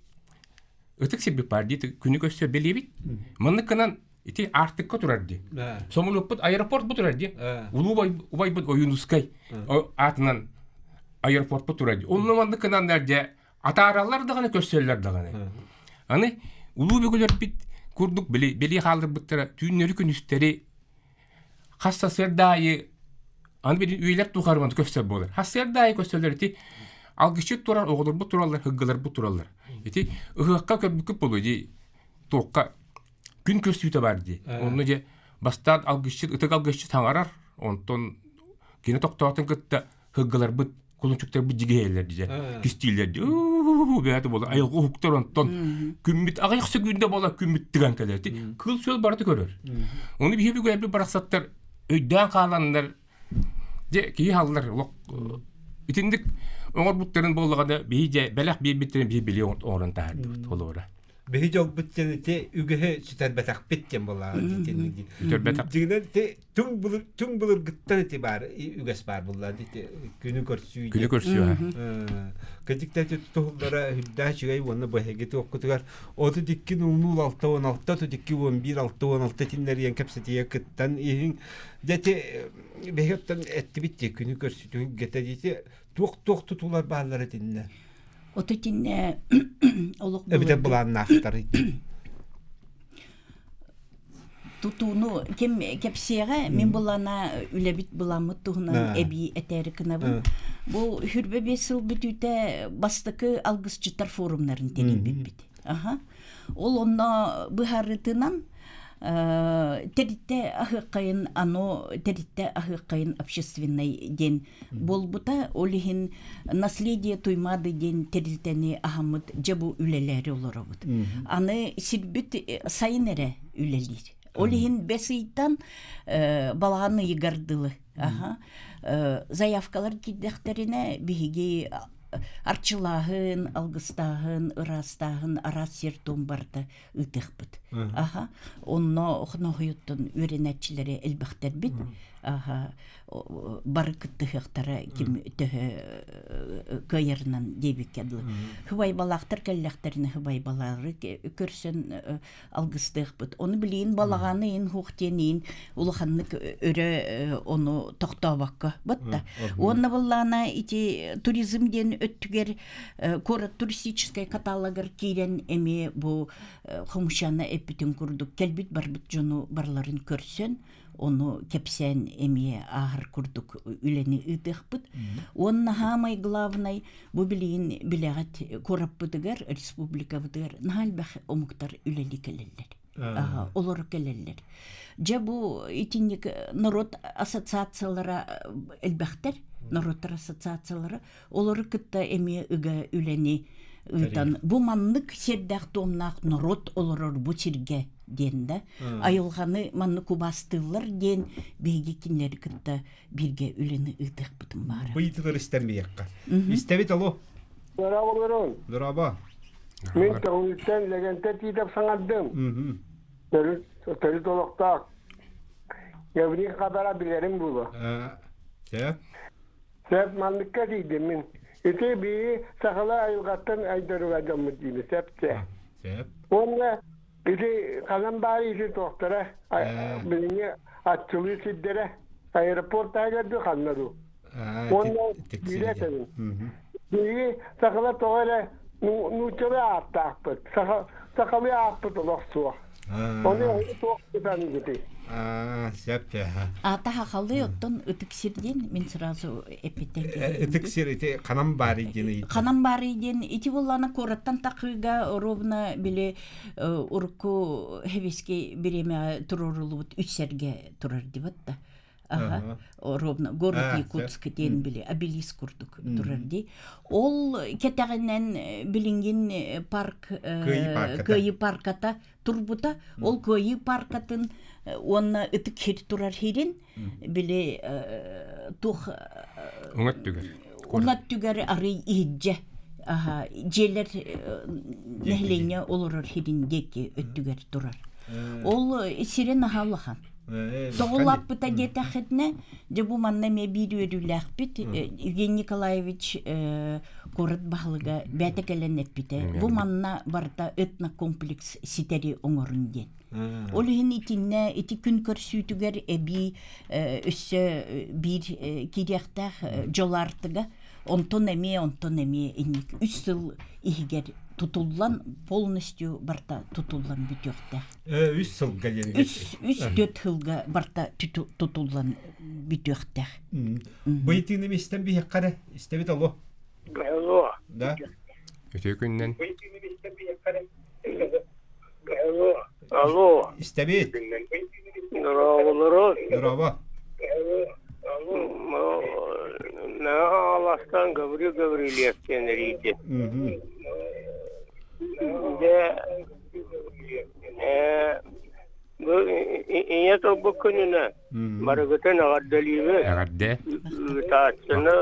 ытык сирбит баар дии күнү көрсө билиэбит маннык гынан. Ити Аартыкка турар дии. Самолеппут аэропорт турар дии. Улуу убайбыт Ойуунускай аатынан аэропортпут турар дии. Онно маннык гынаннар дьэ атаараллар даҕаны көрсөллөр даҕаны. Аны улуу бүгүлэрбит курдук били били хаалларбыттара түүннэри күнүстэри хас сарсыарда аайы аны били үйэлэр тухары көстөр буолар. Хас сарсыарда аайы көстөллөр ити алгысчыт турар, оҕолорбут тураллар, ыггыларбыт тураллар. Ити ыһыахха көрбүккүт буолуо дии туохха күн көрсүүтэ баар дии. Онно дьэ бастаан алгысчыт, ытык алгысчыт хаҥарар, онтон кини тохтоотун кытта хыггаларбыт кулунчуктарбыт дьигиһэллэр дии кистииллэр дии бэйэтэ буола айылҕа уһуктар онтон күммүт аҕыйах сөкүүндэ буола күммүт тыган кэлэр кыл сүөл барыта көрөр ону биһиги бүгүн барахсаттар өйдөөн хааланнар дьэ киһи халлар олох итинник оҥорбуттарын буоллаҕына биһи дьэ бэлэх биэрбиттэрин биһи билии оҥорон таһаардыбыт холобура Биһи дьолбут диэн ити үгэһи сүтэрбэтэхпит диэн буоллаҕа дии. Сүтэрбэтэх. Дьиҥинэн ити түҥ былыр түҥ былыргыттан ити баар үгэс баар буолла ити күнү көрсүү. Күнү көрсүү. Кэтиктэ ити тутуһуллара үрдээх үчүгэй уонна быһыги туохкутугар 32 00 66 32 11 66 тиннэриэн кэпсэтигэ кыттан иһиҥ. Дьэ ити биһиги оттон эттибит дии күнү көрсүтүн гэтэ диити туох-туох тутуулар бааллар итиннэ? Ото итиннэ олох Эбэтэр былааннаахтар тутууну ким кэпсиэҕэ мин былаана үлэбит былааммыт туһунан эбии этээри гынабын. Бу хүрбэ биэс сыл бүтүүтэ бастакы алгысчыттар форумнарын тэрийбиппит. Аха. Ол онно быһаарыытынан тэрилтэ аһыаххайын ано тэрилтэ аһыаххайын общественнай диэн буолбута. Ол иһин наследие Туймаады диэн тэрилтэни аһаммыт дьэ бу үлэлээри олоробут. Аны сирбит сайын эрэ үлэлиир. Ол иһин бэс ыйтан балаҕан ыйыгар дылы аха заявкалар киирдэхтэринэ биһиги арчылааһын, алгыстааһын, ыраастааһын араас сир-туом барыта ыытыахпыт. Аха. Онно Хонохойуттан үөрэнээччилэри элбэхтэрбит. Аха. Бары кыттыһыахтара ким төһө кыайарынан диэбиккэ дылы. Хыбайбалаахтар кэллэхтэринэ хыбайбалаары көрсөн алгыстыахпыт. Ону билиин балаҕаны иин хуох диэн улаханнык өрө ону тохтообокко бытта. Уонна быллаана ити туризм диэн өттүгэр куорат туристическай каталогар киирэн эмиэ бу Хомучана эппитин курдук кэлбит барбыт дьону барыларын көрсөн ону кэпсээн эмиэ ааһар курдук үлэни ыытыахпыт. Уонна хаамай главнай бу билигин билэҕит куораппытыгар, республикабытыгар наһаа элбэх омуктар үлэлии кэлэллэр. Олоро кэлэллэр. Дьэ бу итинник народ ассоциациялара элбэхтэр, народтар ассоциациялара олору кытта эмиэ ыга үлэни ыытан бу маннык сиэрдээх туомнаах народ олорор бу сиргэ диэн да айылҕаны маннык убаастыыллар диэн биһиги кинилэри кытта бииргэ үлэни ыытыахпытын баара. Быйытылар истэн биһиэххэ. Истэбит алло. Дорооболорун. Дорообо. Мин Төҥүлүттэн Лэгэнтэй Тиитэп саҥардым. Төрүт төрүт олохтоох. Гаврил Хабара билэрим буолуо. Сөп. Сөп манныкка тиийдим мин. Ити бии сахалар айылҕаттан айдарыга дьоммут диибин сөп те. Сөп. Уонна ити ханан баар ити туохтара билиҥҥи аччылыы сирдэрэ аэропорт таһыгар дуу ханна дуу. Уонна биирэ этэбин. Биһиги сахалар тоҕо эрэ нууччалыы ааттаахпыт. Сахалыы ааппыт олох суох. Ону туох саныыгытый? Сөп Аата хахалыы оттон ытык сир диэн мин сразу эппиттэн Ытык сир ити ханан баарый диэн ыйытта. Ханан баарый диэн ити буоллаана куораттан тахыыга ровно били урукку хэбиски бириэмэҕэ туруоруллубут үс сэргэ турар дибат да. Аха, ровно город Якутск диэн били обелиск курдук турар дии. Ол кэтэҕинэн билиҥҥин парк Кыайыы парката турбута. Ол Кыайыы паркатын уонна ытык сир турар сирин били туох Уҥат түгэр. Уҥат түгэр арый иһирдьэ аха дьиэлэр нэһилиэнньэ олорор сирин диэки өттүгэр турар. Ол сирин аха улахан. Тоҕулаппыта диэтэххитинэ, дьэ бу манна эмиэ биир үөрүүлээхпит. Евгений Николаевич куорат баһылыга бэйэтэ кэлэн эппитэ. Бу манна барыта этнокомплекс ситэри оҥорун диэн. Ол иһин итиннэ ити күн көрсүүтүгэр эбии өссө биир киириэхтээх дьол аартыга онтон эмиэ онтон эмиэ инник үс сыл иһигэр тутуллан полностью барта тутуллан бүтүөхтээх. Үс сылга диэн. Үс үс түөрт сылга барта тутуллан бүтүөхтээх. Быйтыыны истэн биһиэххэ истэбит алло. Алло. Да. Үтүө күннэн. Алло. Истэбит. Здорово. Здорово. Аластан Гаврил Гаврильев диэн эрийди. Дьэ, бу ийэ тылбыт күнүнэ барыгытын эҕэрдэлиибин. Эҕэрдэ. Ыытааччыны,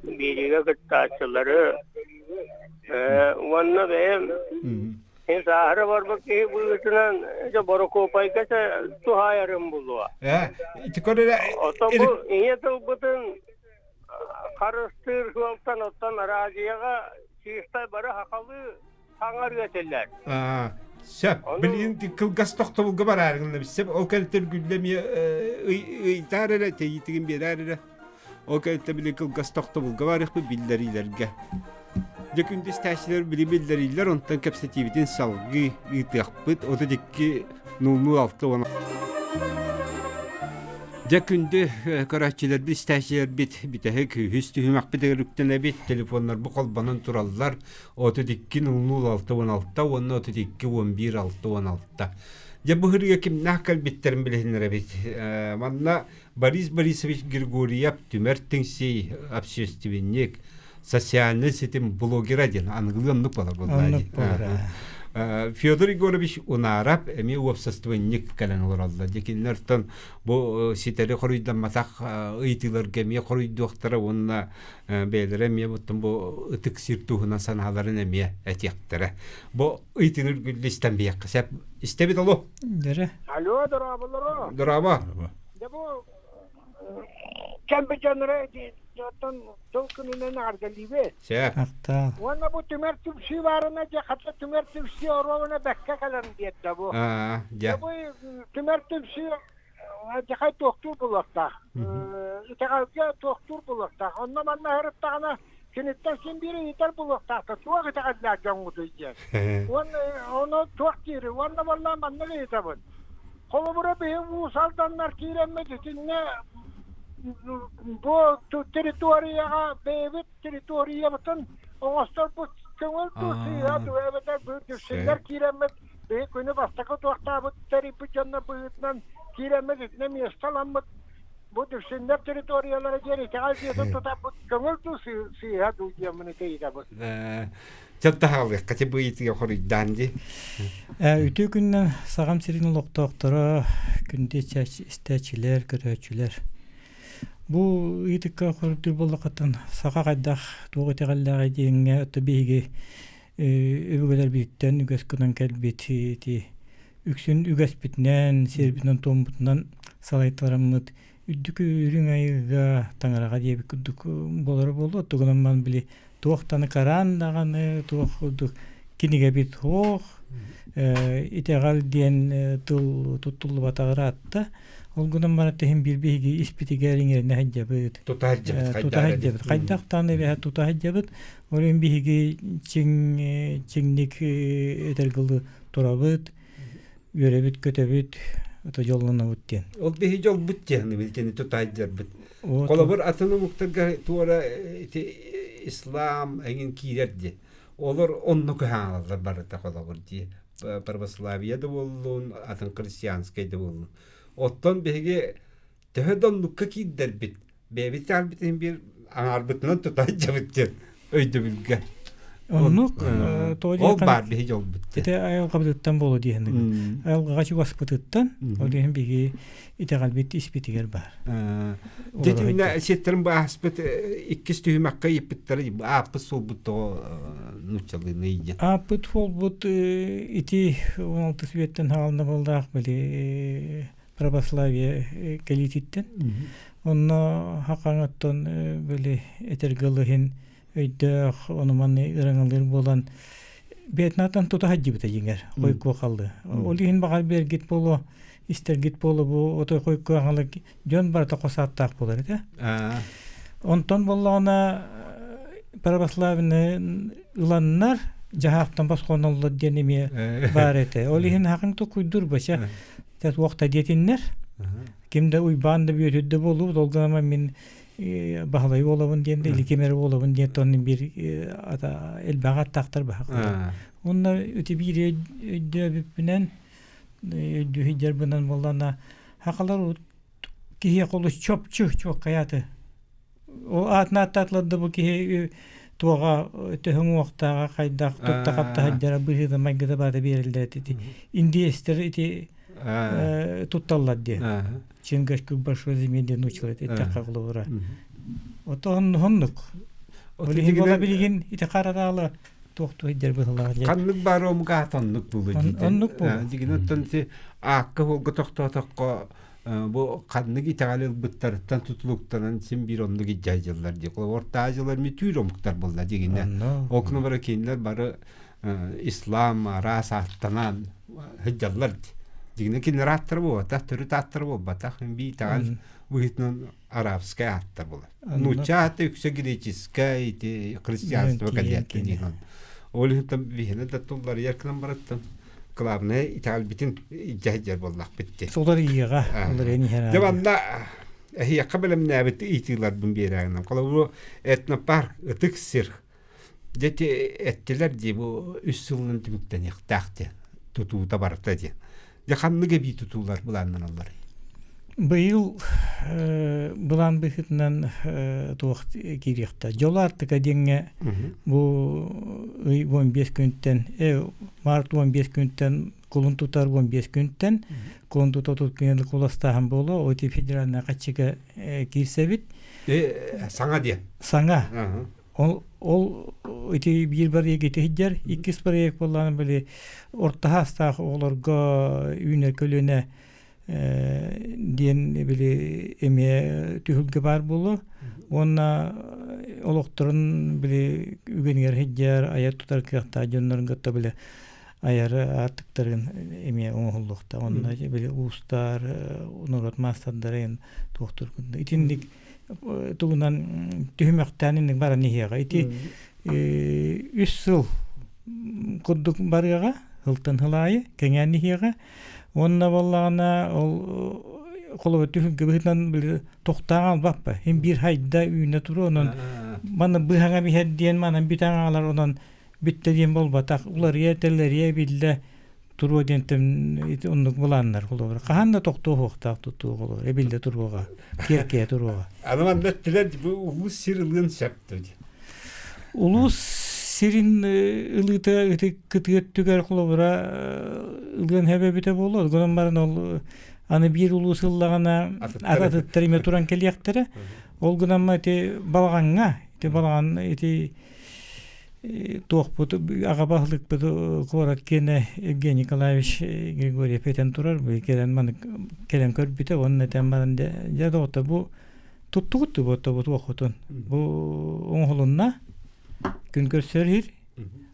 биэриигэ кыттааччылары уонна бэйэм Ин сааһыра барбыт киһи быһыытынан дьэ Борокуопайга туһаайарым булуо. Ээ, ити көрөрө Оттон бу ийэ тылбытын харыстыыр сыалтан оттон араадьыйаҕа чистай бары сахалыы хаҥарыа этилэр. Аа, сөп. Билигин кылгас тохтобулга бараарыҥна сөп. Ол кэнниттэн күллэ эмиэ ыйтаар эрэ, тэйиитигин биэрээр эрэ. Ол кэнниттэн били кылгас тохтобулга барыахпыт биллэриилэргэ. Дьэ күндү истээччилэр били биллэриилэр онтон кэпсэтиибитин салгыы ыытыахпыт. 32 00 6 Дьэ күндү көрөөччүлэрбит, истээччилэрбит бүтэһик үһүс түһүмэхпитигэр үктэнэбит. Телефоннарбыт холбонон тураллар. 32 00 6 уонна 32 11 6 Дьэ бу ырыа кимнээх кэлбиттэрин билиһиннэрэбит. Манна Борис Борисович Григорьев түмэр тиҥсий общественник, социальный ситим блогера диэн аныгылыы оннук буолар буоллаа Федор Егорович Унаров эмиэ уопсастыбанньык кэлэн олороллор. Дьэ кинилэртэн бу ситэри хоруйдамматах ыйытыыларга эмиэ хоруйдуохтара уонна бэйэлэрэ эмиэ буттун бу ытык сир туһунан санааларын эмиэ этиэхтэрэ. Бу ыйытыыны үргүллү истэн биһиэххэ сөп. Истэбит олу. Дөрө. Алло, дорооболоро. Дорообо. Дьэ бу кэлбит дьоннора оттон тыл күнүнэн эҕэрдэлиибит. Сөп. Ахтаал. Уонна бу түмэр түмсүү баарына дьэ хата түмэр түмсүү оруобуна бэккэ кэлэн биэрдэ бу. Аа, дьэ. Дьэ бу түмэр түмсүү дьэхай туохтуур булуохтаах. Итэҕэлгэ туохтуур булуохтаах. Онно манна сырыттаҕына киниттэн син биир ыйытар булуохтаах туох итэҕэллээх дьоҥҥутуй диэн. Уонна ону туох диири уонна буоллаан маннык ыйытабын. Холобура биһи Уус Алданнар киирэммит итиннэ бу территорияҕа бэйэбит территориябытын оҥосторбут көҥүл дуу сыыһа дуу эбэтэр дүпсүннэр киирэммит биһи күнү бастакы туохтаабыт тэрийбит дьоннор быһыытынан киирэммит итиннэ миэстэ ыламмыт бу дүпсүннэр территориялара диэн итэҕэл дьиэтин тутарбыт көҥүл дуу сыыһа дуу диэммин ыйытабын. Чаттаһаалыахха ти быйытыга хоруйдаан ди. Үтүө күннэн Саҕам сирин олохтоохторо, күндү истээччилэр, көрөөччүлэр. Бу ыйытыкка хоруйдуур буоллаххытын саха хайдах туох итэҕэллээҕий диэҥҥэ ото биһиги өбүгэлэрбититтэн үгэс гынан кэлбит ити үксүн үгэспитинэн, сиэрбитинэн-туоммутунан салайтараммыт үрдүкү үрүҥ айыыга таҥараҕа диэбит курдук буолара буолуо. Тугунан ман били туохтаны караан даҕаны туох курдук кинигэбит суох итэҕэл диэн тыл туттуллубатаҕар аатта ол гынан баран иһин биир биһиги испитигэр иҥэринэ сылдьабыт тута сылдьабыт тута сылдьабыт хайдах даҕаны эбэһэ тута сылдьабыт ол иһин биһиги чиҥ чиҥник этэргылы турабыт үөрэбит көтөбүт ото дьоллонобут диэн ол биһи дьолбут диэн итини тута сылдьарбыт холобур атын омуктарга туора ити ислам эҥин киирэр дии олор онно көһаалалар барыта холобур дии православие да буоллун атын христианскай да буоллун оттон биһиги төһө да оннукка киирдэрбит бэйэбит итэҕэлбитин биир аҥаарбытынан тута сылдьабыт диэн өйдөбүлгэ Оннук ол баар биһи дьолбут Ити айылҕабытыттан буолуо диэһин айылҕаҕа чугаспытыттан ол иһин биһиги итэҕэлбит испитигэр баар. Дьэ сиэттерин бааспыт иккис түһүмэххэ ыйыппыттара ааппыт суолбут тоҕо нууччалыыны ыйдьа. Ааппыт суолбут ити 16 үйэттэн хаална буоллаах били. Православие кэлиититтэн. Онно хакаҥаттан били этэргэ ылыһын өйдөөх ону-маны ыраҥалыыр буолан Вьетнамтан тута сылдьыбыта дьиҥэр хойку халлы. Ол иһин баҕар бэргит буолуо, истэргит буолуо бу отой хойку аҥалы дьон барыта хос ааттаах буолар этэ. Онтон буоллаҕына православнай ыланнар дьаһаахтан босхоноллор диэн эмиэ баар этэ. Ол иһин хакын тукуйдур бача туох да диэтиннэр. Ким да Уйбаан да Бүөтүр да буолуубут, ол гынан мин Баһылай буолабын диэн да, или ким эрэ буолабын диэн тонн биир элбэх аттаахтар баһа. Онно үти биир өйдөөбүппүнэн өйдүүһүйдэрбинэн буоллана хахалар киһи олус чопчу чуоккайааты. Ол аатын ааттаатылар да бу киһи туоҕа төһөҥ уохтааҕа хайдах тутта хапта сылдьара быһыыта майгыта баата биэрэллэр ити индиэстэр ити тутталлар диэн. Чингачку большой земле диэн училат эттэххэ холобура. Отон оннук. Ол иһин буола билигин ити харадаала туохтуу сылдьар быһыылаах дьэ. Ханнык баар омук оннук буолуо диитэ. Оннук буолуо. Дигин оттон ити аакка хуолга тохтоотоххо бу ханнык итэҕэл ылбыттарыттан тутулуктанан син биир оннук илдьэ дьыллар дии. Орто Азиялар ми түүр омуктар буолла дигинэ. Ол гынан бары кинилэр бары ислам араас ааттанан сылдьаллар дигинэ кинилэр ааттара буолбатах, төрүт ааттара буолбатах. Би итэҕэл быһыытынан арабскай ааттар буолар. Нуучча аата үксэ греческай, ити христианство кэлиэттэн диэн. Ол иһин биһиэнэ да тулларыйар гынан барыттан главное итэҕэлбитин илдьэ сылдьар буоллахпыт дии. Уларыйыаҕа, уларыйан иһэр. Дьэ манна эһиэхэ бэлэмнээбит ыйытыыларбын биэрээҥнэн. Холобур, этнопарк ытык сир. Дьэ ити эттилэр дии бу үс сылынан түмүктэниэхтээх диэн тутуута барыта диэн. Дьэ ханнык эбии тутуулар былааннаналлар? Быйыл былаан быһыытынан туох киириэхтэ. Дьол Аартыка диэҥҥэ бу ый 15 күнтэн, март 15 күнтэн кулун тутар 15 күнтэн, кулун тута күн куластааһын буолуо, ити федеральнай хаччыга киирсэбит. Саҥа диэн. Саҥа. Ол, ол ити биир проект ити сылдьар, иккис проект буоллаҕына били орто саастаах оҕолорго үүнэр көлүөнэ диэн били эмиэ түһүлгэ баар буолуо. Уонна олохторун били үгэнигэр сылдьар, айар тутар кыахтаах дьоннорун кытта били айар аартыктарын эмиэ оҥоһуллуохтаах. Онно били уустар, норуот маастардарын туохтуур курдук. Итинник тугунан түһүмэхтээн инник баран иһиэҕэ. Ити үс сыл курдук барыаҕа, сылтан сыл аайы кэҥээн иһиэҕэ. Уонна буоллаҕына ол холобур түһүлгэ быһыытынан били тохтоон албаппа. Һин биир хайда үүнэ туруо онон маны быһаҥа биһэр диэн манан бүтэн аҕалар онон бүттэ диэн буолбатах. Уларыйа тэлэрийэ биллэ туруо диэнтэн ити оннук былааннар холобура. Хаһан да тохтуо суохтаах тутуу холобура эбиллэ туруоҕа, киэркэйэ туруоҕа. Аны манна эттилэр бу улуус сир ылыан сөп дии. Улуус сирин ылыыта ити кытыы өттүгэр холобура ылыан сөп эбитэ буолуо. Гынан баран ол аны биир улуус ыллаҕына атыттар эмиэ туран кэлиэхтэрэ. Ол гынан ити балаҕаҥҥа ити балаҕан ити туохпут аҕа баһылыкпыт куорат киэнэ Евгений Николаевич Григорьев этэн турар кэлэн маны кэлэн көрбүтэ уонна этэн баран дьэ доҕоттор бу туттугут дуу бу туоххутун бу оҥоһулунна күн көрсөр иһир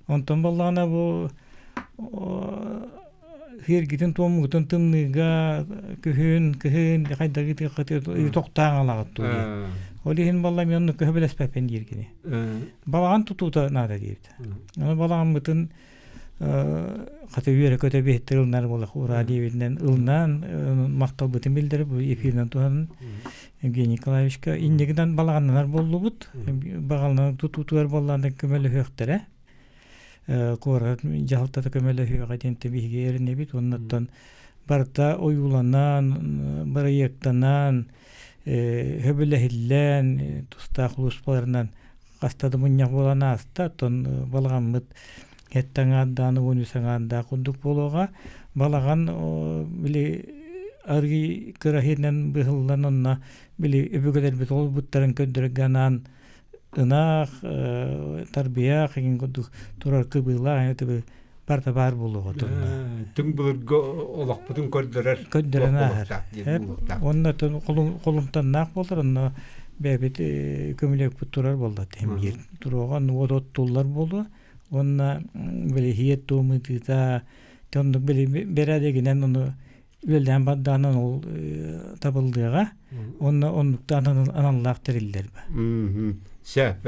онтон буоллаҕына бу сиэргитин туоммутун тымныыга күһүн кыһын хайдах ытыаххытый тохтоон алаҕыт дуу диэн ол иһин буолла мен оннук көһө диир кини балаҕан тутуута наада диэбит ону балаҕаммытын хата үөрэ көтө биһиттэр ылынар буолах ураа диэбитинэн ылынан махталбытын билдэрip бу эфиринэн туһанан Евгений Николаевичка иннигинэн балаҕаннанар буоллубут балаҕаннанар тутуутугар буоллаан көмөлөһүөхтэрэ куорат дьаһалтата көмөлөһүөҕэ диэн биһиги эрэнэбит уоннаттан барыта ойууланан бырайыактанан сөбүлэһиллэн тустаах улууспаларынан хаста да мунньах буолан ааста оттон балаҕаммыт сэттэ аҥаардаан 13 аҥаардаах курдук буолуоҕа балаҕан били арыый кыра иһинэн быһыллан онно били өбүгэлэрбит олорбуттарын көрдөрөргө анаан ынах тарбыйах игин курдук турар кыбыылаах Барыта баар буолуоҕа турна. Түҥ былыргы олохпутун көрдөрөр. Көрдөрөн ааһар. Онно холумтаннаах буолар, онно бэйэбит көмүлүөкпүт турар буолла тиһимгиир. Туруоҕа уот оттуллар буолуо. Уонна били иһиэт туомутыыта оннук били бэрээдэгинэн ону үлэлээн бардаҕынан ол табыллыаҕа уонна оннуктаан аналлаах тэриллэр. Сөп.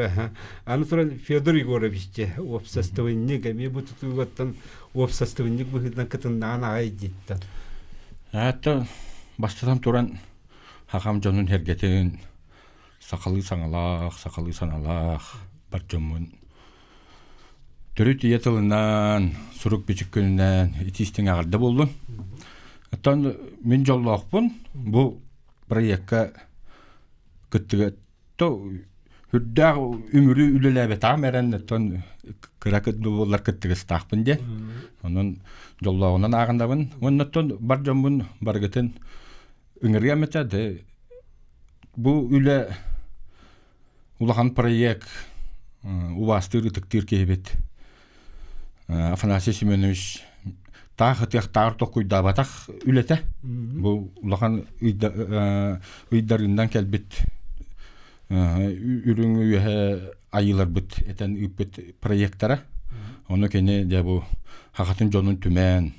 Аны туран Федор Егорович дьэ уопсастыбанньык эмиэ бу тутуугаттан уопсастыбанньык быһыытынан кытыннаҕын аҕай диттэн. Это бастатан туран хахам дьонун сэргэтин сахалыы саҥалаах, сахалыы саналаах бар дьоммун Төрүт ийэ тылынан, сурук-бичик күнүнэн итиистиҥ эҕэрдэ буоллун. Оттон мин дьоллоохпун бу проекка кыттыга то үрдээх үмүрү үлэлээбэтэҕим эрэн оттон кыра буоллар кыттыгастаахпын диэн. Онон дьоллооҕунан ааҕынабын. Уонна оттон бар дьоммун барыгытын ыҥырыам этэ де бу үлэ улахан проект убаастыыр ытыктыыр киһибит Афанасий Семенович таах ытыахтааҕар толкуйдаабатах үлэтэ бу улахан ыйдарынан кэлбит үрүҥ үөһэ айыыларбыт этэн ыыппыт проектара ону кини дьэ бу хахатын дьонун түмэн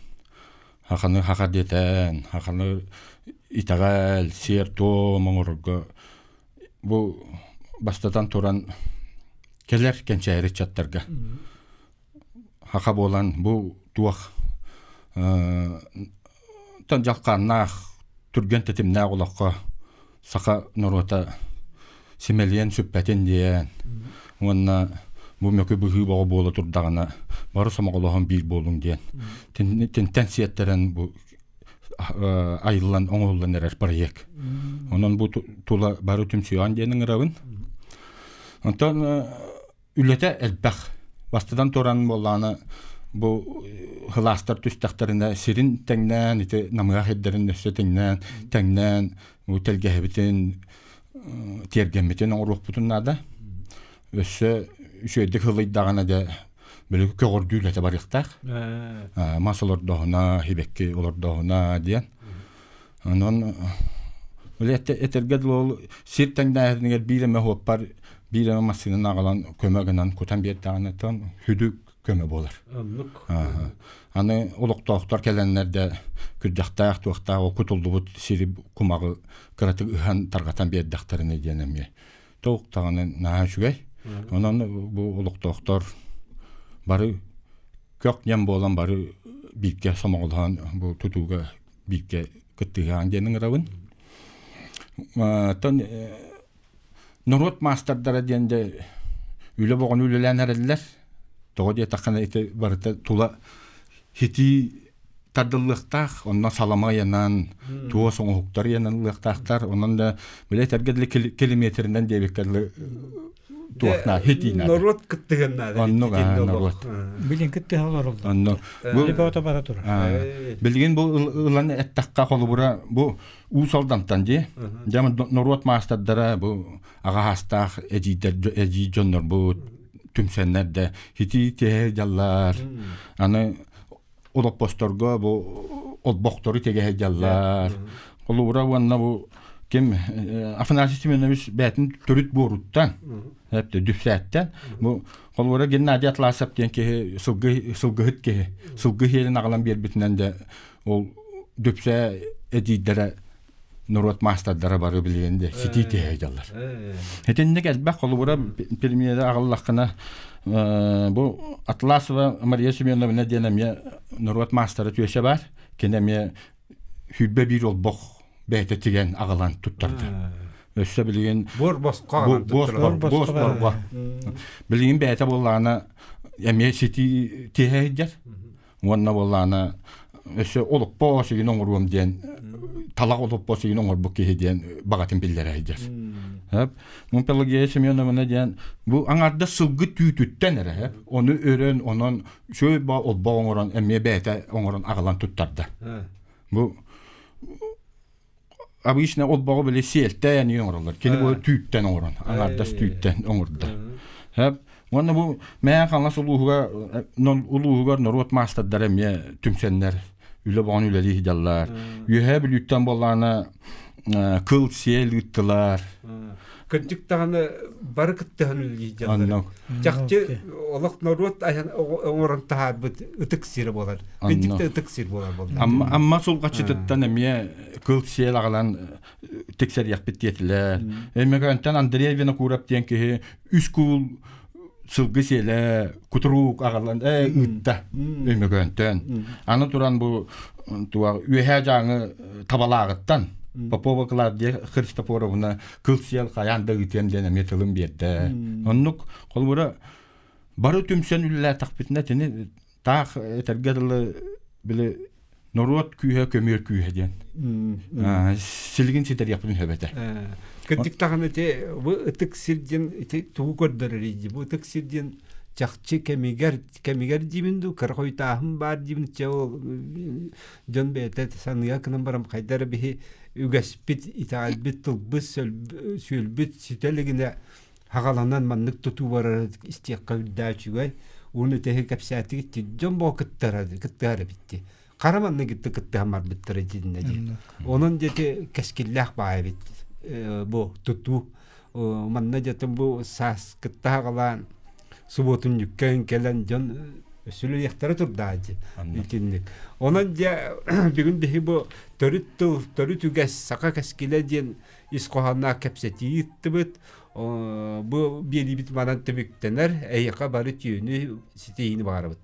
хаханы хаха диэтэн хаханы итэҕэл сиэр-туом оҥорорго Бу бастатан туран кэлэр кэнчээри ыччаттарга хаха буолан бу туох тон дьалхааннаах түргэн тэтимнээх олоххо саха норуота симэлийэн сүппэтин диэн уонна бу мөкү быһыы боҕо буола турдаҕына бары сомоҕолоһон биир буолуҥ диэн тинтэн сиэттэрэн бу айыллан оҥоһуллан эрэр проект. Онон бу тула бары түмсүөҕүн диэн ыҥырабын. Онтон үлэтэ элбэх. Бастатан туран буоллаҕына бу хылаастар түстэхтэринэ сирин тэҥнээн ити намыһах ирдэрин өссө тэҥнээн тэҥнээн бу тэлгэһэбитин тиэргэммитин оҥоруохпутун наада. Өссө үчүгэйдик хылыйдаҕына дьэ били көҕөрдүү үлэтэ барыахтаах. Мас олордоһуна, хибэкки олордоһуна диэн. Онон били этэргэ дылы ол сир тэҥнээһинигэр биир эмэ хуоппар биир эмэ массыынаны аҕалан көмө гынан кутан биэрдэҕинэ тон хүдү көмө буолар. Аны олохтоохтор кэлэннэр да күрдьэхтээх туохтаах ол кутуллубут сири кумаҕы кыратык ыһан тарҕатан биэрдэхтэринэ диэн эмиэ Туох даҕаны наһаа үчүгэй. Онон бу олохтоохтор бары көх ньэм буолан бары бииргэ сомоҕолоһон бу тутууга бииргэ кыттыһаан диэн ыҥырабын. Оттон норуот маастардара диэн дьэ үлэ боҕону үлэлээн эрэллэр. Тоҕо диэтэххинэ ити барыта тула хитии тардыллыахтаах, онно салама ыйанан, туос оҥоһуктар ыйаныллыахтаахтар. Онон да били этэргэ дылы километринэн диэбиккэ дылы туохна хитиинэ. Норуот кыттыһыннаада. Оннук норуот. Билин кыттыһа олороллор. Онно бу бара турар. Билигин бу ылан эттэххэ холобура бу Уус Алдантан дии. Дьэ норуот маастардара бу аҕа эдьиийдэр эдьиий дьоннор бу түмсэннэр да хитии тиһэ дьаллар. Аны олоппосторго бу олбохтору тэгэ сылдьаллар. Холобура уонна бу ким Афанасий Семенович бээтин төрүт буоруттан дүпсээттэн бу холобура Геннадий Атласов диэн киһи сылгы сылгыһыт киһи сылгы иһиэрин аҕалан биэрбитинэн да ол дүпсээ эдиийдэрэ норуот маастардара бары билигин де ситии тиһэ сылдьаллар. Итинник элбэх холобура премьера аҕаллаххына бу Атласова Мария Семеновна диэн эмиэ норуот маастара түөсэ баар. Кини эмиэ сүүрбэ биир олбох бэйэтэ тигэн аҕалан туттарда. Өссө билигин буор босхо буор босхо. Билигин бэйэтэ буоллаҕына эмиэ ситии тиһэ сылдьар. Уонна буоллаҕына өссө олоппо сигин оҥоруом диэн талах олоппо сигин оҥорбут киһи диэн баҕатын биллэрэ сылдьар. Мун Пелагея Семеновна диэн бу аҥардас сылгы түүтүттэн эрэ ону өрөн онон үчүгэй олбох оҥорон эмиэ бэйэтэ оҥорон аҕалан туттарда. Бу обычно олбоҕу били сиэлтэн оҥороллор. Кини бу түүттэн оҥорон, аҥардас түүттэн оҥордо. Уонна бу Мэйэн Хаҥалас улууһугар улууһугар норуот маастардара эмиэ түмсэннэр үлэ боҕон үлэлии сылдьаллар. Үөһээ Бүлүүттэн буоллаҕына кыл сиэл ыыттылар. Кырдьык даҕаны бары кыттыһан үлэлии дьаллар. Чахчы олох норуот айан оҥорон таһаарбыт ытык сирэ буолар. Кырдьык да ытык сир буолар буолла. Амма, Амма сулҕаччытыттан эмиэ кыл сиэл аҕалан тиксэриэхпит диэтилэр. Өймөкөөнтөн Андрей Винокуров диэн киһи үс куул сылгы сиэлэ кутурук аҕалан ээ ыытта Өймөкөөнтөн. Аны туран бу туох үөһээ дьааҥы табалааҕыттан Попова Клавдия Христофоровна кыл сиэл хайаан да ыытыам диэн эмиэ тылын биэрдэ. Оннук холобура бары түмсэн үлэлээтэхпитинэ итини таах этэргэ дылы били норуот күүһэ көмүөр күүһэ диэн силигин ситэриэхпитин сөп этэ. Кырдьык даҕаны ити бу ытык сир диэн ити тугу көрдөрөр дии бу ытык сир диэн чахчы кэмигэр кэмигэр диибин дуу кыра хойутааһын баар диибин чэ ол дьон бэйэтэ саныа гынан баран хайда эрэ биһи үгэспит итэҕэлбит тылбыт сүөлбүт сүтэ илигинэ хаҕаланан маннык тутуу барара истиэххэ үрдээ үчүгэй уонна тэһи кэпсээтигит дьон боо кыттара кыттыһар эбитти хара маннык кытта кыттыһан барбыттара дьиннэ дии онон диэти кэскиллээх баай эбит бу тутуу манна дьэтин бу саас кытта хаҕалаан субуотунньукка кэлэн дьон сүлүлүөхтэрэ турдаа дии итинник онон дьэ бүгүн биһи бу төрүт тыл төрүт үгэс саха кэскилэ диэн ис хоһоонноох кэпсэтии ыыттыбыт. Бу биэриибит манан түмүктэнэр. Эһиэхэ бары түүнү ситиһиини баҕарабыт.